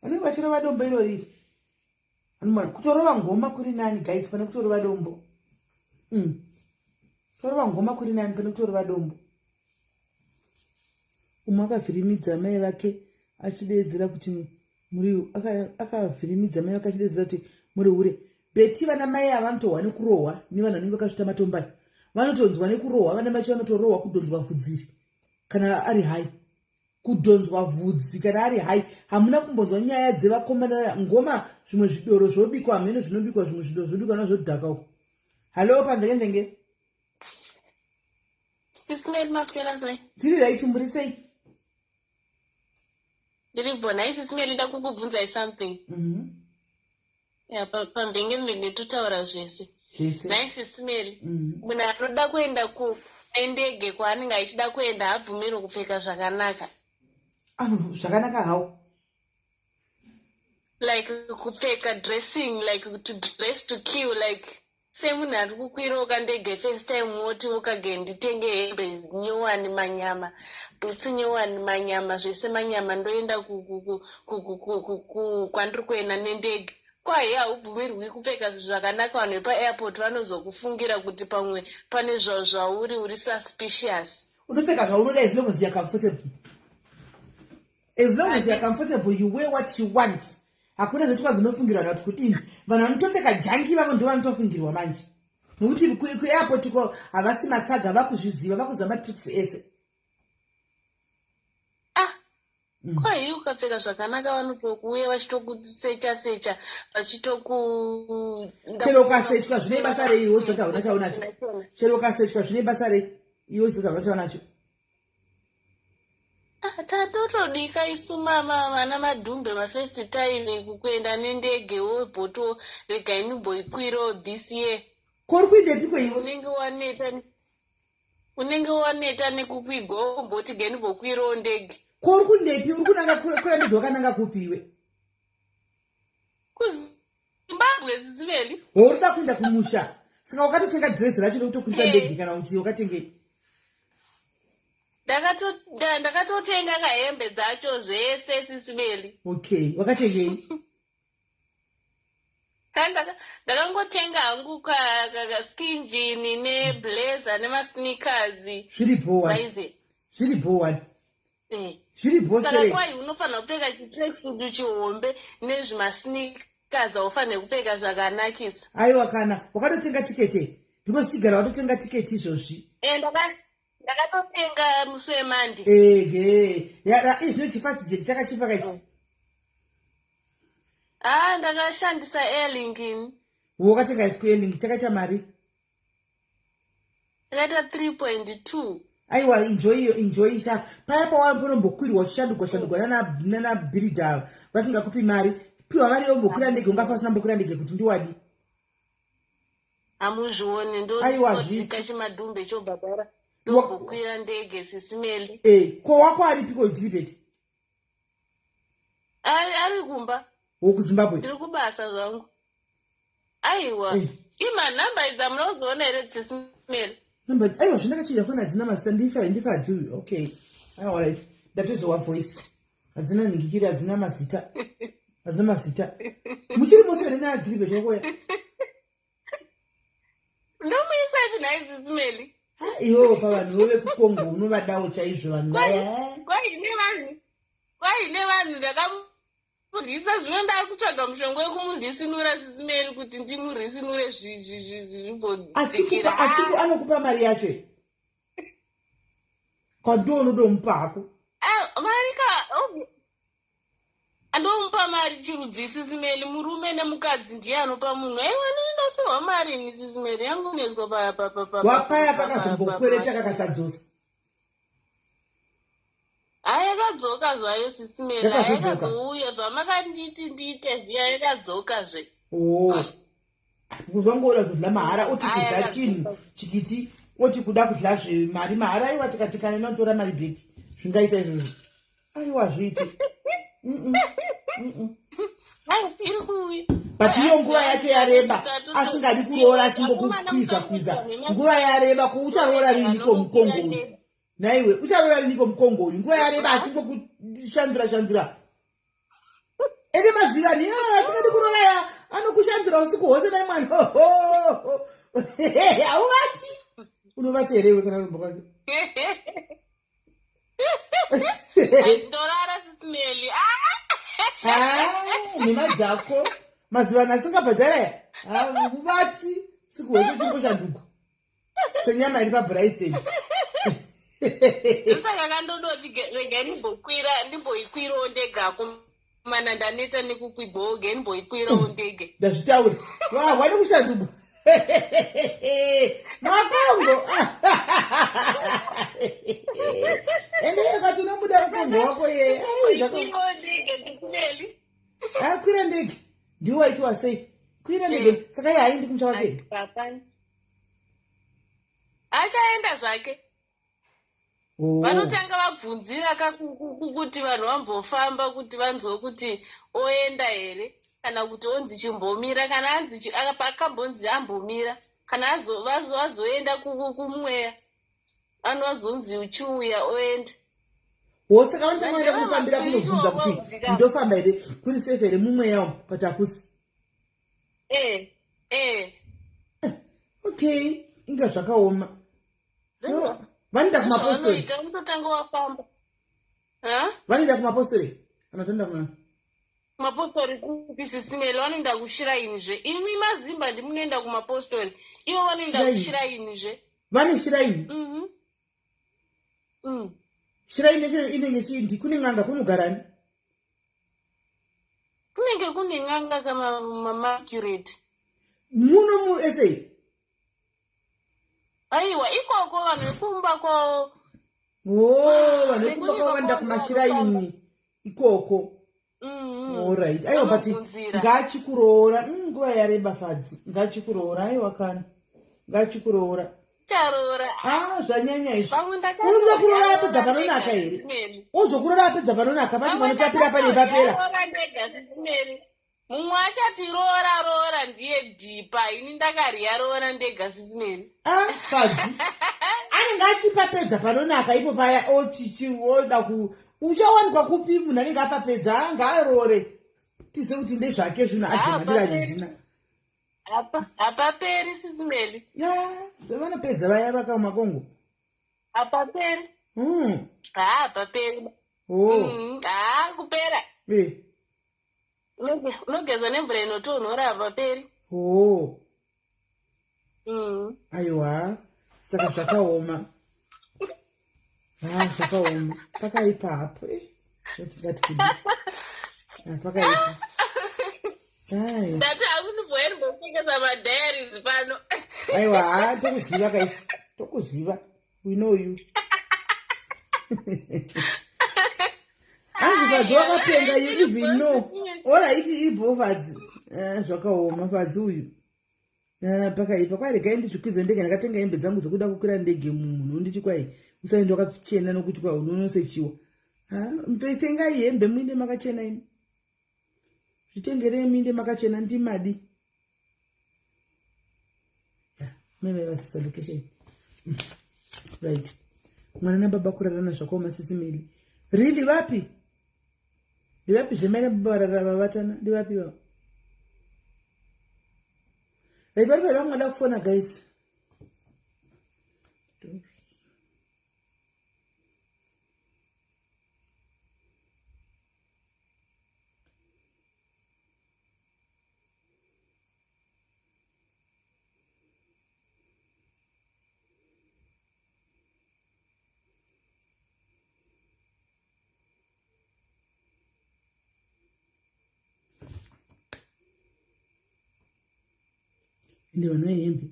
Vanenge vachirova dombo iro riri. Vanhu kutorova ngoma kuri nani guys pane kutorova dombo. Kutorova ngoma kuri nani pane kutorova dombo. Umwe akavhirimidza mai vake achideedzera kuti muri akavhirimidza mai vake achideedzera kuti muri hure. Beti vana mai ava vanotohwa nekurohwa nevanhu vanenge vakasvita matombo aya. Vanotonzwa nekurohwa vana mai vacho vanotorohwa kudhonzwa vhudziri kana ari hai. Kudhonzwa vhudzi kana ari hai. Hamuna kumbonzwa nyaya dzevakomana ngoma zvimwe zvidoro zvobikwa hameno zvinobikwa zvimwe zvidoro zvobikwa nazvodhaka uko. Hello pamvenge mvenge. Sisi Mary maswera sei? Tiri right muri sei? Ndiri bho nhai Sisi Mary nda kukubvunzai something. Yeah, pamvenge mvenge totaura zvese. Nhai Sisi Mary, munhu anoda kuenda nendege kwaanenge achida kuenda haabvumirwi kupfeka zvakanaka. Zvakanaka hawo. Like kupfeka dressing, like to dress to kill, like semunhu ari kukwirawo kandege first time woti ukage nditenge hembe nyowani manyama, bhutsi nyowani manyama, zvese manyama ndoenda kwandiri kuenda nendege. Kwahi haubvumirwi kupfeka zvakanaka vanhu vepa-airport vanozokufungira kuti pamwe pane zvauri uri suspicious. Unopfeka zvaunoda as long as you are comfortable. As long as you are comfortable you wear what you want. Hakuna zvekuti kwanzi unofungirwa kana kuti kudini. Vanhu vanotopfeka janki vavo ndo vanotofungirwa manje. Nokuti kuairport ko havasi matsaga vakuzviziva vakuziva matricks ese. Kwahi ukapfeka zvakanaka vanotokuuya vachitokusecha secha vachitoku Chero ukasechwa zvine basa rei iwe usati hauna chaunacho. Chero ukasechwa zvine basa rei iwe usati hauna chaunacho. Ah, tatotodika isu mama vana madhumbe mafirst time kukuenda nendege wobhoto regai ndimboikwirawo this year. Kori kuindepi kweiwe? Unenge waneta, unenge waneta nekukwigwa, womboti gai ndimbokwirawo ndege. Kori kundepi? Uri kunanga kwira ndege wakananga kupi iwe? KuZimbabwe, Sisi Melly. Woruda kuenda kumusha, saka wakatotenga dhirezi racho rekutokwirisa ndege kana kuti wakatengei? Ndakatotenga kahembe dzacho zvese, Sisi Melly. Okay, wakatengei? Ndakangotenga hangu kaskin jean neblazer nemasneakers. Zviripo wani. Waize. Zviripo wani. Zviripo. Saka Sere. Kwai unofanira kupfeka chitracksuit chihombe nezvimasneakers, haufaniri kupfeka zvakanakisa. Aiwa, kana wakatotenga tikete, because chigara watotenga tiketi izvozvi. Ndakatotenga musi weMonday. Ege izvino chifast jet chakachipa kaichi. Ah, ndakashandisa Airlink ini. Wakatenga kuAirlink, chakaita mari? Chakaita 3.2. Aiwa, enjoy iyo, enjoy sha. Paya pawanombokwirwa uchishandugwa shandugwa nana bhiridha vasingakupi mari, piwa mari yombokwira ndege. Ungafa usina mbokwira ndege kuti ndiwadi. Hamuzvioni. Aiwa, Ndodzika zviti. chimadhumbe chobhadhara, ndombokwira ndege, Sisi Melly. E, ko wako aripiko, Gilbert? Ari kumba. WokuZimbabwe? Ndiri kubasa zvangu, aiwa. Imanhamba idzi hamunozoona here, Sisi Melly? Number, aiwa, zvindakachinja foni, hadzina mazita. Ndifa ndifa hadziwi. Okay, alright, ndatozowa voice, hadzina nhingikiri, hadzina mazita, hadzina mazita. Muchiri mose here naGilbert wakoya? Ndomuisaipi nhai, Sisi Melly? Iwewo pavanhu vo vekuKongo unovadawo chaizvo vanhu vaya. Kwaine vanhu ndakamurwisa zvino, ndakutsvaga mushonga wekumurwisinura, Sisi Melly, kuti ndimurwisinure Achikupa zvimbodzikira. Achiku anokupa mari yacho here? Kwandiwo unodomupa hako? Mari ka, andomupa mari chirudzi, Sisi Melly? Murume nemukadzi ndiye anopa munhu. Aiwa, ndinopiwa mari ini, Sisi Melly, yangu inoiswa Wapaya pakazombokwereta kakasadzosa? Hai, yakadzoka zvayo, Sisi Melly. Yakazodzoka. Yakazouya zvamakanditi ndiite zviya, yakadzokazve. O, kuzvangoda kudla mahara, oti Aya, kudla yakadzoka. chinhu chikiti, oti kuda kudla zvemari mahara. Aiwa, tikati kana inotora mari bheki, zvingaita izvozvo? Aiwa, zviiti. Ai, iri kuuya. But iyo nguva yacho yareba asingadi kuroora, achingokukwiza kwiza, nguva yareba. Ko ucharoora riniko muKongo uyu naiwe? Ucharoora riniko muKongo uyu? Nguva yareba achingokushandura shandura. Ende maziva ni asingadi kuroora ya anokushandura usiku hwose. Mai mwana, hauvati, unovati herewe kana rumbo kwake? Ndorara, Sisi Melly. Ah, nhema dzako. Mazivano asingabhadhara ya uvati usiku hwese uchingoshandugwa senyama iri pabraai. Saka kandodoti regai ndimbokwira, ndimboikwirawo ndegako mana, ndaneta nekukwigwawo, ge ndimboikwirawo ndege. Ndazvitaura, wahwa nekushandugwa maKongo. Ende kati unomuda muKongo wako ye. Kwirawo ndege, Sisi Melly. Akwira ndege ndiwo waitiwa sei? Kwira ndege, saka iye haindi kumusha kwake? Hapana, achaenda zvake. Oh. Vanotanga vabvunzira kuti vanhu vambofamba kuti vanzwe kuti oenda here kana kuti onzi chimbomira. Kana anzi akambonzi ambomira, kana vazoenda kumweya, anozonzi uchiuya oenda. Wo, saka vanotanga vaenda kunofambira kunobvunza kuti ndofamba here, kuri safe here mumweya umu, kati hakusi? Eh, eh. Okay, inga zvakaoma. No, vanoenda kumapostori? Zvavanoita, unototanga wafamba. Ha? Vanoenda kumapostori kana toenda kuna Kumapostori kupi, Sisi Melly? Vanoenda kushrine zve. Imi mazimba ndimunoenda kumapostori, ivo vanoenda Shrine. Kushrine zve. Vane shrine? Mhm. Shrine yacho inenge chindi kune n'anga kunogarani? Kunenge kune n'anga kama mamasquerade. Muno muSA? Aiwa, ikoko vanhu vekumba kwavo. O vanhu vekumba kwavanoenda kumashiraini ikoko. Allright, aiwa, but ngaachikuroora. Nguva yareba, Fadzi, ngachikuroora. Aiwa kana, ngachikuroora. Charoora. Ah, zvanyanya izvi. Unoda kuroora apedza panonaka here? Uzokuroora apedza panonaka, pane panotapira, pane papera. Mumwe achati roora roora ndiye dhipa, ini ndakarya roora ndega, sisimeni. Ah, Fadzi anenge achipapedza panonaka ipo paya, otichi oda ku uchawanikwa kupi munhu anenge apapedza? Ngaaroore tizive kuti ndezvake zvinhu, adye mandiranyizvina. Hapaperi, sisimeli. Ya, vanopedza vaya vakaoma kongo. Hapaperi. Ha, hapaperi. Oh. Ha, kupera. Unogeza nemvura inotonhora, hapaperi. Oh. Aiwa, saka zvakaoma. Ha, zvakaoma, pakaipa hapo. Tingati kudi, pakaipa. Ndati hakundibhoerimbopfekesa madiaries pano. Aiwa, ha, tokuziva kaisi, tokuziva, we know you. Hanzi Fadzi wakapenga, you even know. Alright, ibho Fadzi. Zvakaoma, Fadzi uyu. Pakaipa. Kwai, regai ndizvikwidze ndege. Ndakatenga hembe dzangu dzekuda kukwira ndege. Munhu nditi kwai usaende wakachena, nokuti kwai unonosechiwa. Tengai hembe muinde makachena imi, zvitengerei muinde makachena. Ndimadi meme vasisa location. Right, mwana nababa kurarana zvakaoma, sisimeli. Really, vapi? Ndivapi zvemai nababa varara vavatana? Ndivapi vavo? Right, vari pari vamwada kufona, guys. Ende vanhu vehembe.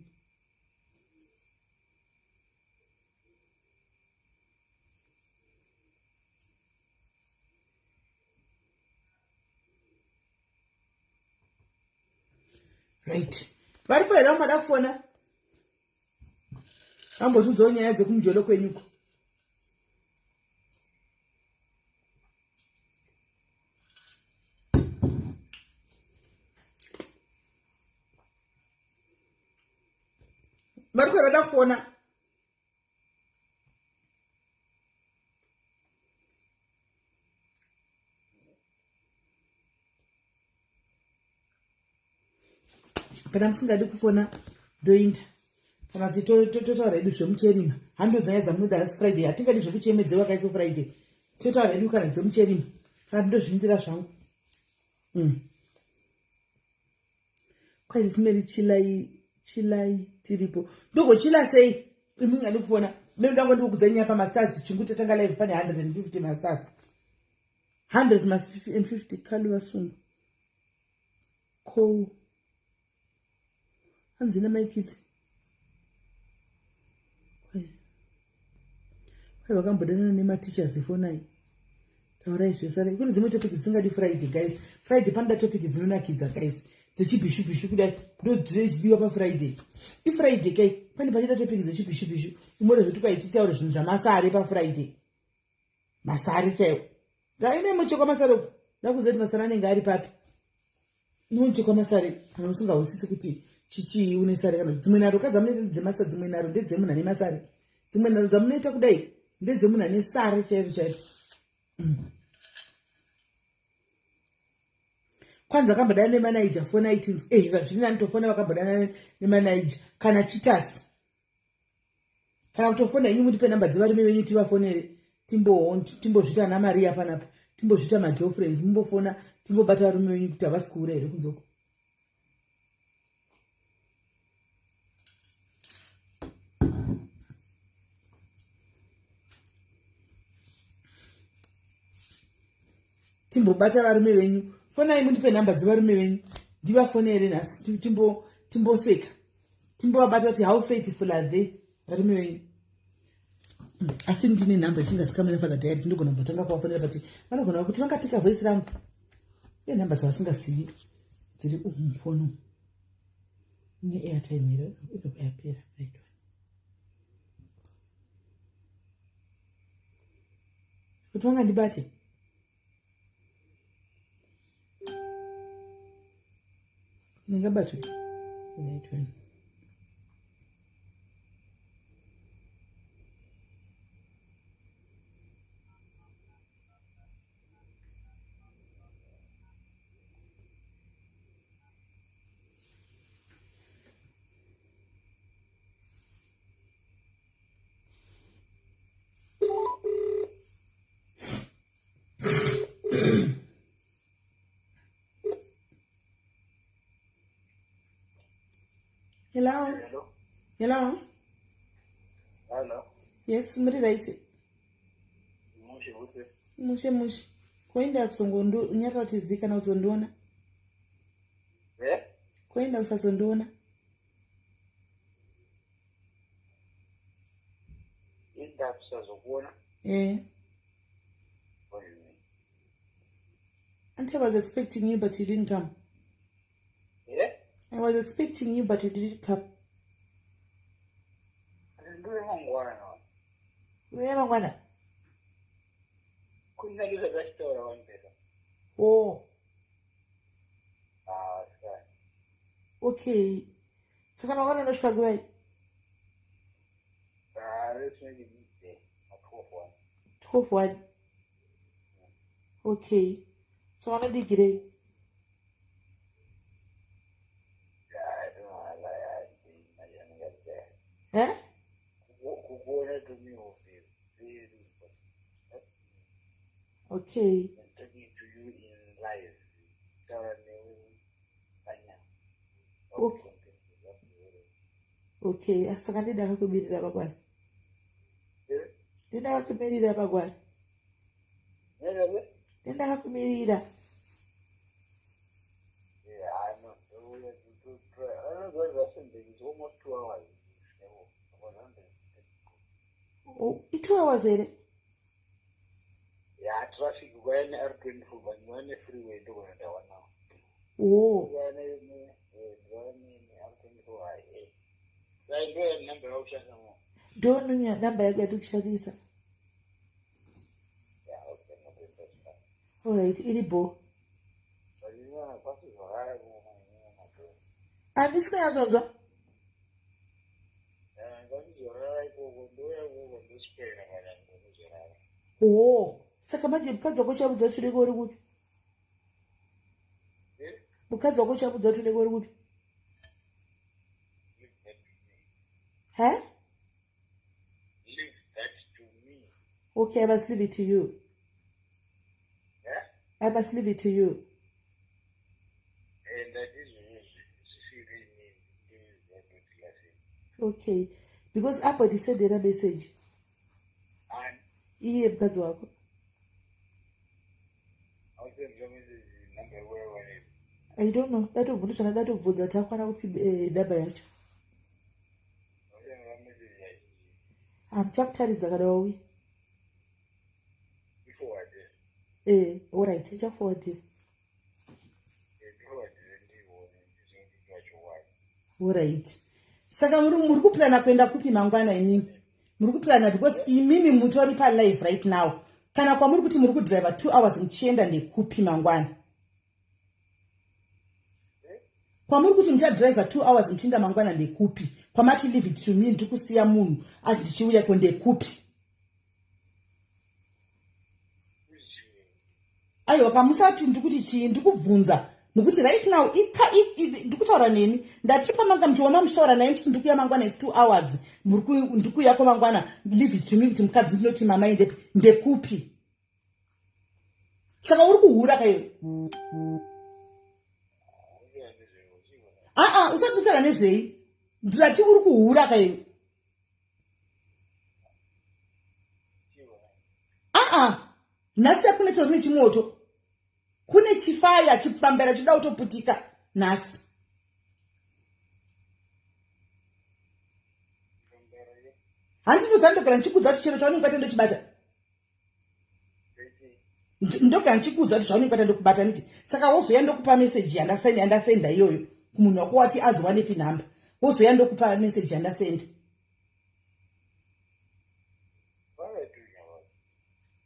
Right, varipo here vamada kufona? Ambotiudzawo nyaya dzekumujolo kwenyuko. Vari kuera, vada kufona. Kana musingadi kufona, ndoinda, kana kuti totaura hedu zvemucherima. Hando dzaya dzamunoda asi Friday hatingadi zvekuchemedzewa kaiso. Friday totaura hedu kana dzemucherima, kana ndozvindira zvangu. Kwazisimeri, chilai, chilai, tiripo. Ndogochila sei imi ngadi kufona? Mendango ndikukudza nyaya pamastars. Chingu tatanga live pane 150 mastars, 150 kali vasungu ko hanzi namaikitsi kwai vakambodanana nematichers. Fonai, taurai zvesare. Kune dzimwe topic dzisingadi Friday, guys. Friday panoda topic dzinonakidza, guys, dzechibhishubhishu kudai, ndo dzichidiwa pafriday. Ifriday kai, pane pachida topic dzechibhishubhishu. Umore zvoti kwai titaure zvinhu zvamasare pafriday, masare chaiwo. Ndaine muchekwa masare uku, ndakuziva kuti masare anenge ari papi. Unochekwa masare kana usingahwisisi kuti chichii une sare. Kana dzimwe nharo kadzamunoita ndedzemasare, dzimwe nharo ndedzemunhu ane masare, dzimwe nharo dzamunoita kudai ndedzemunhu ane sare chairo chairo. Kwanzi vakambodana nemanaija, fona itinzi zvini anotofona. Vakambodana nemanaija kana chitasi, kana kutofona inyu, mutipe namba dzevarume venyu tivafonere, timbozviita ana Mariya panapa, timbozviita magirlfriends, mumbofona timbobata varume venyu kuti havasi kuura here kunzoko. Timbobata varume venyu. Fonai mundipe nhamba dzevarume venyu ndivafonere nhasi, timboseka, timbovabata kuti how faithful are they, varume venyu. Asi ndine nhamba isingazikamwe nafather diary, ndinogona kumbotanga kuvafonera, but vanogona kuti vangapika voice rangu uye nhamba dzavasingazivi dziri mufoni umu. Ine airtime here? Inobva yapera. Right, kuti vangandibate. Ndingabatwe right one. Hello? Hello? Hello? Hello? Yes, muri right? Mushe ute. Mushe mushe. Kuenda kuzongonyarara kuti zii kana kuzondiona? Eh? Kuenda kusazondiona? Inda kusazokuona? Eh. What do you mean? Auntie, I was expecting you, but you didn't come. Eh? I was expecting you, but you didn't come. Ndiwe mangwana. Uye mangwana? Kuna ndizvo zvachitaura wambera. Oh, Ah, sir. okay. Saka mangwana unosvika nguvai? Ah, let's make it midday. At 12:01. 12:01. Okay. So vanodigirei? Yeah, I don't know. I I I Eh? Kukuona to me will be very important. Okay. I'm talking to you in live. Taura newe panyama. Okay. Okay. Saka ndida kakumirira mangwana. Eh? Ndida kakumirira mangwana. Nene? Ndida kakumirira. Yeah, I'm not. I don't know what it's almost 2 hours. About 100. Oh, i-2 hours here? Yeah, traffic kwayane R24 but one freeway ndokuenda 1 hour. Oh. Kwayane kwayane R24 hayi. Sai ndo number yakushandisa mo. Ndo namba yako yatikushandisa. Yeah, okay, no that's fine. Alright, iri bo. But you know, kwasi zvakara kuona mato. Handisi kunyatsonzwa. Yeah, kwasi zvakara ikoko ndoya ikoko ndoswera kana ndozorara. Oh. Saka manje mukadzi wako uchamudza kuti unenge uri kupi? Eh? Mukadzi wako uchamudza kuti unenge uri kupi? Leave that to me. He? Leave that to me. Okay, I must leave it to you. Yeah? I must leave it to you. And that is zvisiri inini. Okay. Because Abody sent a message. And Iye mukadzi wako. ausendera message number where I don't know. Datobvunza datobvunza takwana kupi namba yacho. ausendera message yachi Handichakutaridza kana wauya. iforward. Eh, alright, ndichakuforwardira. Ndiforward ndiione ndizondipa chokwadi. Alright. Saka muri kuplana kuenda kupi mangwana imimi? Muri kuplana because imimi mutori palive right now. Kana kwamuri kuti muri kudriva 2 hours muchienda ndekupi mangwana? Kwamuri kuti muchadhiraivha 2 hours muchienda mangwana ndekupi? Kwamati leave it to me, ndikusiya munhu ndichiuya ko ndekupi? Aiwa, kamusati ndikuti chii, ndikubvunza nokuti right now ndikutaura nemi, ndati pamanga muchiona muchitaura naye muchiti ndikuya mangwana is 2 hours, ndikuyako mangwana, leave it to me, kuti mukadzi ndinoti mama endepi, ndekupi? Saka uri kuhura kaiwe? Aa, usati kutaura nezvei, ndati uri kuhura kaiwe? Aa, nhasi yakune tori nechimoto, kune chifaya chipambera chinoda kutoputika nhasi. Handinoziva ndogara ndichikuudza kuti chero chaunenge ubata ndochibata. Ndogara ndichikuudza kuti zvaunenge ubata ndokubata nditi. Saka wozoya ndokupa message yandasenda iyoyo kumunhu wako wati adziwanepi nhamba. Wozoya ndokupa message yandasenda.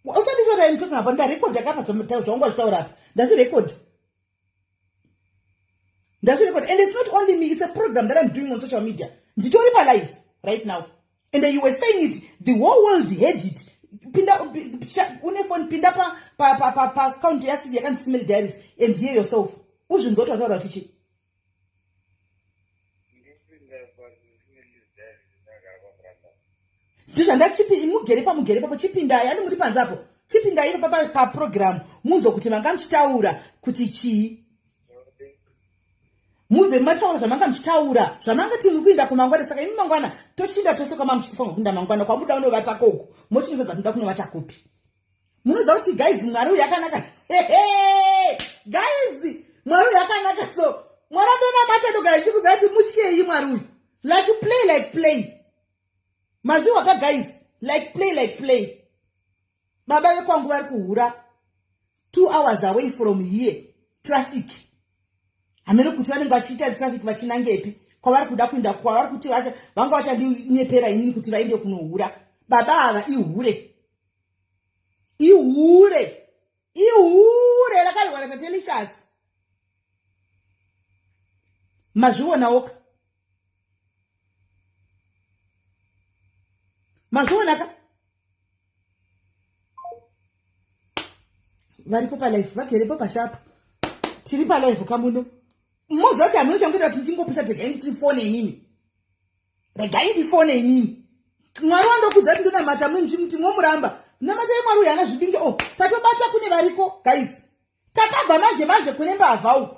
Usanditaura I'm talking about ndarekodha kapa zvaunga uchitaura apa. Ndazvirekodha. Ndazvirekodha. And it's not only me, it's a program that I'm doing on social media. Nditori pa live right now. And you were saying it, the whole world heard it. Pinda une phone pinda pa pa pa pa pa account ya Sisi yakanzi Smell Diaries and hear yourself. Uzvinzwa kuti wataura kuti chii. Ndizvandachipi mugere pamugere papo chipindai ani muri panze apo chipindai ipo paprogram munzwe kuti manga muchitaura kuti chii. Mubve mataura zvamanga muchitaura zvamanga ti muri kuinda kumangwana saka imi mangwana tochiinda tose kwama muchitifanira kuinda mangwana kwamuda unovata koko mochiinza kuda kunovata kupi. Munoziva kuti guys Mwari uyu akanaka. Guys Mwari uyu akanaka so Mwari andonamata ndogara ndichikudza kuti mutyei Mwari uyu. Like play like play. Mazviwa ka guys like play like play. Baba vekwangu vari kuhura 2 hours away from here traffic. Hameno kuti vanenge vachiita traffic vachinangepi kwavari kuda kuenda kwavari kuti vanga vachandinyepera inini kuti vaende kunohura. Baba ava ihure. Ihure. Ihure rakarwara taTelicious. Mazvionawoka. Mazvionaka. Varipo palife vagerepo pashapu. Tiri palife kamuno. Moziva kuti hameno changoita kuti ndingopusa regai ndifone inini. Regai ndifone inini. Mwari wandokudza kuti ndonamata muti momuramba. Namatai Mwari uyu haana zvibinge. Oh, tatobata kune variko guys. Takabva manje manje kune mbavha uku.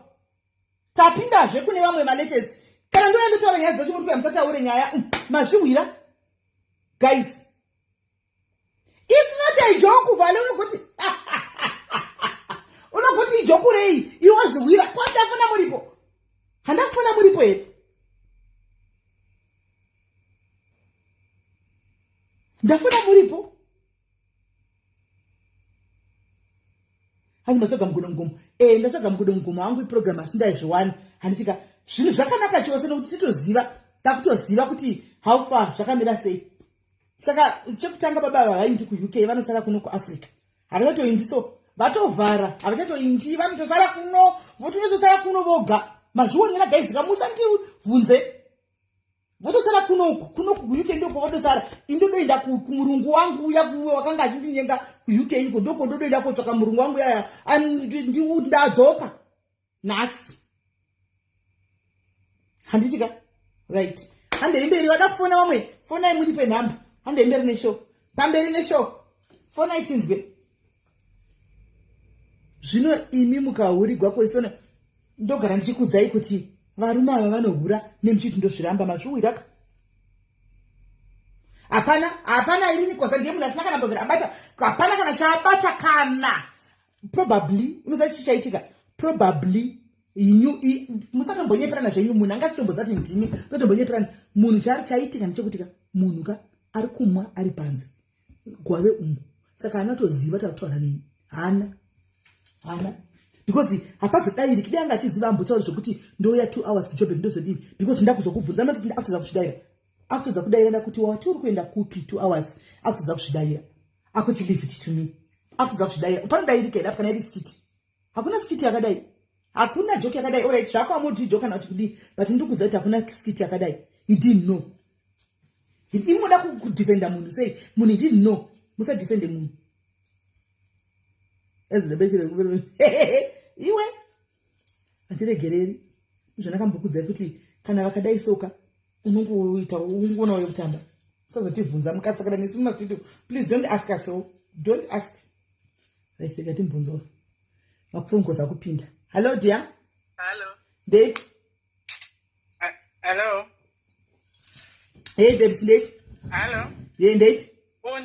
Tapindazve kune vamwe malatest. Kana ndouya ndotaura nyaya dzacho muri kuya musataure nyaya. Mazvihwira. Guys. It's not a joke vale unokuti. Unokuti ijoke rei iwe zvihwira. Kwandafuna muripo. Handafuna muripo here? Ndafuna muripo. Hanzi ndatsvaga mugudo mugomo. Ndatsvaga mugudo mugomo wangu iprogram asi ndaizviwani. Handitika zvinhu zvakanaka chose nekuti titoziva, takutoziva kuti how far zvakamira sei. Saka chekutanga baba ava vaindi kuUK vanosara kuno kuAfrica. Havachatoindi so vatovhara, havachatoindi vanotosara kuno, votonyatosara kuno voga. Mazvionera guys ka musandibvunze. Votosara kunoku, kunoku kuUK ndiko kwavotosara. Indodoenda kumurungu wangu uya wakanga achindinyenga kuUK iko ndoko ndodoenda kotsvaka murungu wangu yaya. Ndadzoka nhasi. Handitika? Right. Handei mberi vada kufona vamwe. Fonai muripe nhamba. Handei mberi neshow. Pamberi neshow. Fonai tinzwe. Zvino imi mukahurigwa koisona ndogara ndichikudzai kuti varume ava vanohura nemuchiti ndozviramba mazviwira ka. Hapana, hapana irini koza ndiye munhu asina kana mbovera abata. Hapana kana chaabata kana. Probably, unoziva chii chaitika? Probably musatombonyeperana zvenyu munhu angasitomboziva kuti ndini totombonyeperana. Munhu chaari chaitika ndechekuti ka munhu ka ari kumwa ari panze gwave umu saka haana kutoziva kuti akutaura neni. Haana. Haana. Because hapazodairiki dai anga achiziva ambotaura zvekuti ndouya 2 hours kuJoburg ndozodini because ndakuzokubvunza ndati akutadza kuzvidaira. Akutadza kudaira ndakuti wati uri kuenda kupi 2 hours akutadza kuzvidaira. Akuti leave it to me. Akutadza kuzvidaira. Panodairika here apa kana iri skit. Hakuna skit yakadai. Hakuna joke yakadai. Alright zvako amoti joke kana kuti kudii but ndikudza kuti hakuna skit yakadai. He didn't know. Imoda kudefenda munhu sei? Munhu he didn't know. Musadefende munhu. Iwe handiregereri. Zvandakambokudzai kuti kana vakadai soka unongoita unongoona uye kutamba. Usazotivhunza mukasakana nesu mumastudio. Please don't ask us. Don't ask. Right, seka timbunzo. Mapfungo zakupinda. Hello dear. Hello. Dave. Hello. Hey babes, Dave. Hello. Yeah, Dave. Oh,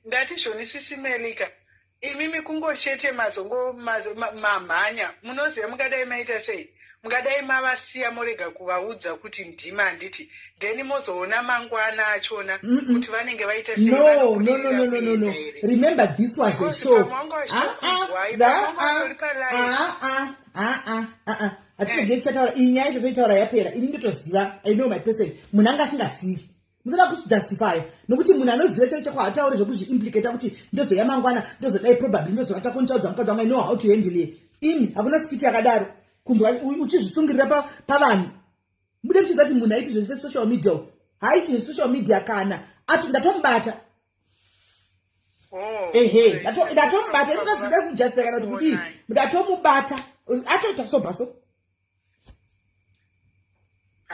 ndati zvoni sisi Melika. Imimi kungochete mazongo mamhanya. Munoziva mungadai maita sei? Mungadai mavasiya, morega kuvaudza kuti ndima, handiti? Then mozoona mangwana achona kuti vanenge vaita sei. No, Vanobudirira no, no, no, no, no. kuenda here? Remember, this was a Because show. pamwe wanga Ah, ah, vachitokwirwa, ah, pamwe wanga vatori palive. ah, ah, ah, ah, ah, ah. Hatirege tichataura iyi nyaya totoitaura yapera. Ini ndotoziva, I know my person. Munhu anga asingazivi, musada kuzvijustify, nokuti munhu anoziva chero chako hatauri zvekuzviimplicata kuti ndozoya mangwana, ndozodai, probably ndozovata konchaudza mukadzi wangu. I know how to handle it. Imi hakuna skit yakadaro, kunzwa uchizvisungirira pavanhu. Mude muchiziva kuti munhu aiti zvesocial media, haaiti zvesocial media kana ati ndatomubata. Oh, Ehe. right. Ndatomubata. Inokadzida kujustify kana kuti kudii, ndatomubata atoita sobha so.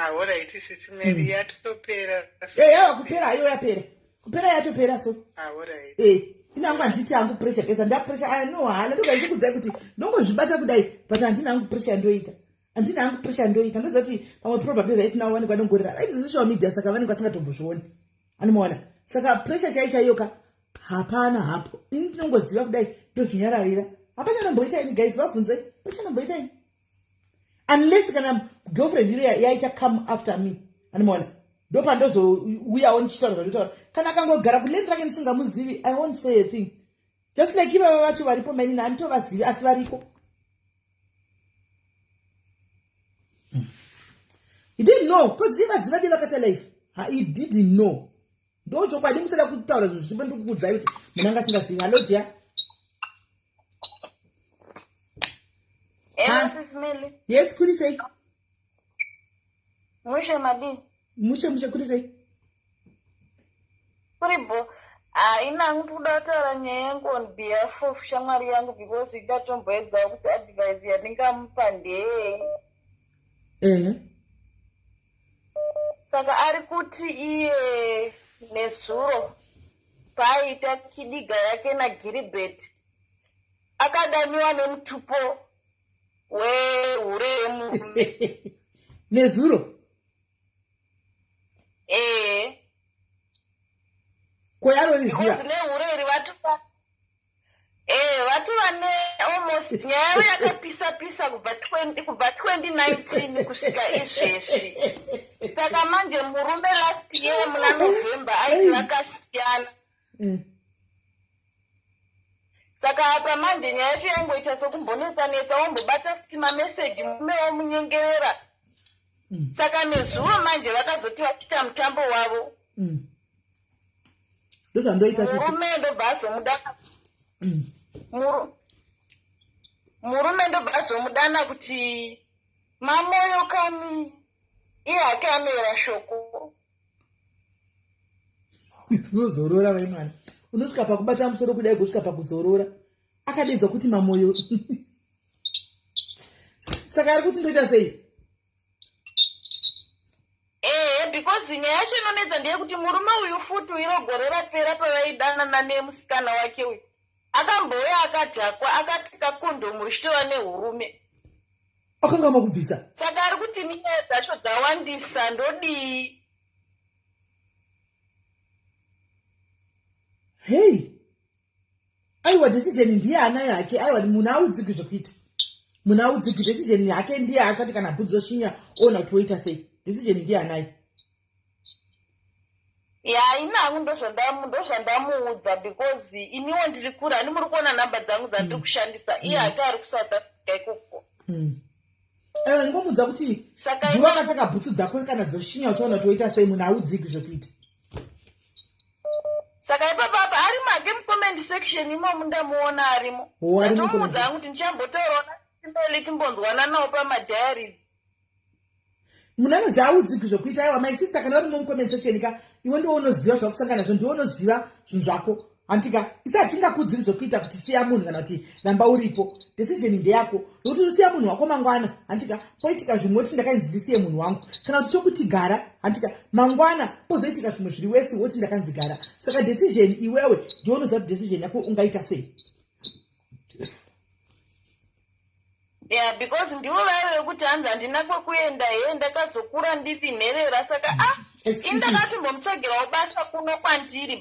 Ah, alright, Sisi Mary, yatopera. E, yava kupera hayo, yapera kupera, yatopera so. Ah, alright. E, inangu handiti hangu pressure pesa nda pressure aya no hala ndoga ndichikudzai kuti ndongozvibata kudai, but handina hangu pressure yandoita, handina hangu pressure yandoita. Ndoziva kuti pamwe probably right now vanenge vanongorera vaiti social media, saka vanenge vasingatombozvioni, anomaona. Saka pressure chai chaiyoka hapana hapo. Ini ndinongoziva kudai, ndozvinyararira, hapana nomboita ini. Guys, vabvunzei, pachanomboita ini unless kana girlfriend iro yaita come after me, anomaona, ndopandozouyawo ndichitaura zvandotaura. Kana akangogara kuland rake ndisingamuzivi, I won't say a thing. Just like ivava vacho varipo, mainini handitovazivi, asi variko. He didn't know because ivaziva dei vakaita life. He didn't know, ndo chokwadi. Musada kutaura zvinhu zvipo, ndikukuudzai kuti munhu anga asingazivi. Hallo dear. Hello, Ha. Sis Melly. Yes, kuri sei? Mushe, madii? Mushe mushe, kuri sei? Kuribo. Ah, ina hangu kuda kutaura nyaya yangu on behalf of shamwari yangu because idatomboedzawo kuti advice yandingamupa ndeyei. Saka ari kuti iye nezuro paaiita kidiga yake naGiribet akadaniwa nemutupo wehure yemurume. Nezuro? Ee. Koyaroriziva? Because nehure iri vatova, vatova nealmost nyaya yavo yakapisa pisa kubva 20 kubva 2019 kusvika izvezvi. Saka manje murume last year muna November aiti vakasiyana. Saka apa manje nyaya yacho yangoita sekumbonetsa-netsa, wombobata futi mameseji, murume womunyengerera. Saka nezuro manje vakazoti vachiita mutambo wavo, Ndozvandoita tete. Murume ndobva azomudana. Murume ndobva azomudana kuti mamoyo kani, iye hake anoyera shoko. Unozorora vai mwana, unosvika pakubata musoro kudai kusvika pakuzorora. Akadedzwa kuti mamoyo, saka ari kuti ndoita sei? Ehe, because nyaya yacho inonetsa ndeyekuti murume uyu futi iro gore rapera pavaidanana nemusikana wake uyu akambouya akadhakwa, akapfeka kondomu richitova nehurume. Akanga makubvisa? Saka ari kuti nyaya dzacho dzawandisa, ndodii? Hei, aiwa, decision ndiye anayo hake. Aiwa, munhu audzigwi zvekuita, munhu audzigwi. Decision yake ndiye achati kana bhudzi oshinya oona kuti woita sei. Decision ndiye anayo. Ya, ina hangu ndozvandamuudza because iniwo ndiri kure, hani muri kuona nhamba dzangu dzandiri kushandisa, iye hake ari kuSouth Africa ikoko. Aiwa, ingomudza kuti Saka ndiwe wakapfeka bhutsu dzako, kana dzoshinya uchiona kuti woita sei. Munhu audzigwi zvekuita. Saka ipapo apa arimo hake mucomment section imomu, ndamuona arimo. Oh, arimo. Ndatomuudza Mucomment. hangu kuti ndichambotaurawo nasimbeli timbonzwana nawo pamadiaries. Munhu anoziva audzigwi zvokuita. Aiwa, my sister, kana uri mucomment section ka, iwe ndiwe unoziva zvakusangana nazvo, ndiwe unoziva zvinhu zvako, handitika? Isi hatingakudziri zvokuita kuti siya munhu kana kuti ramba uripo. Decision ndeyako, nokuti usiya munhu wako mangwana, handitika, poitika zvimwe woti ndakanzi ndisiye munhu wangu, kana kuti tokuti gara, handitika, mangwana pozoitika zvimwe zviri wesi woti ndakanzi gara. Saka decision iwewe ndiwe unoziva kuti decision yako ungaita sei. Yeah, because ndivo vaive vekuti hanzi handina kwekuenda, he ndakazokura ndiri nherera, saka ah, Excuses. indakatombomutsvagirawo basa kuno kwandiri.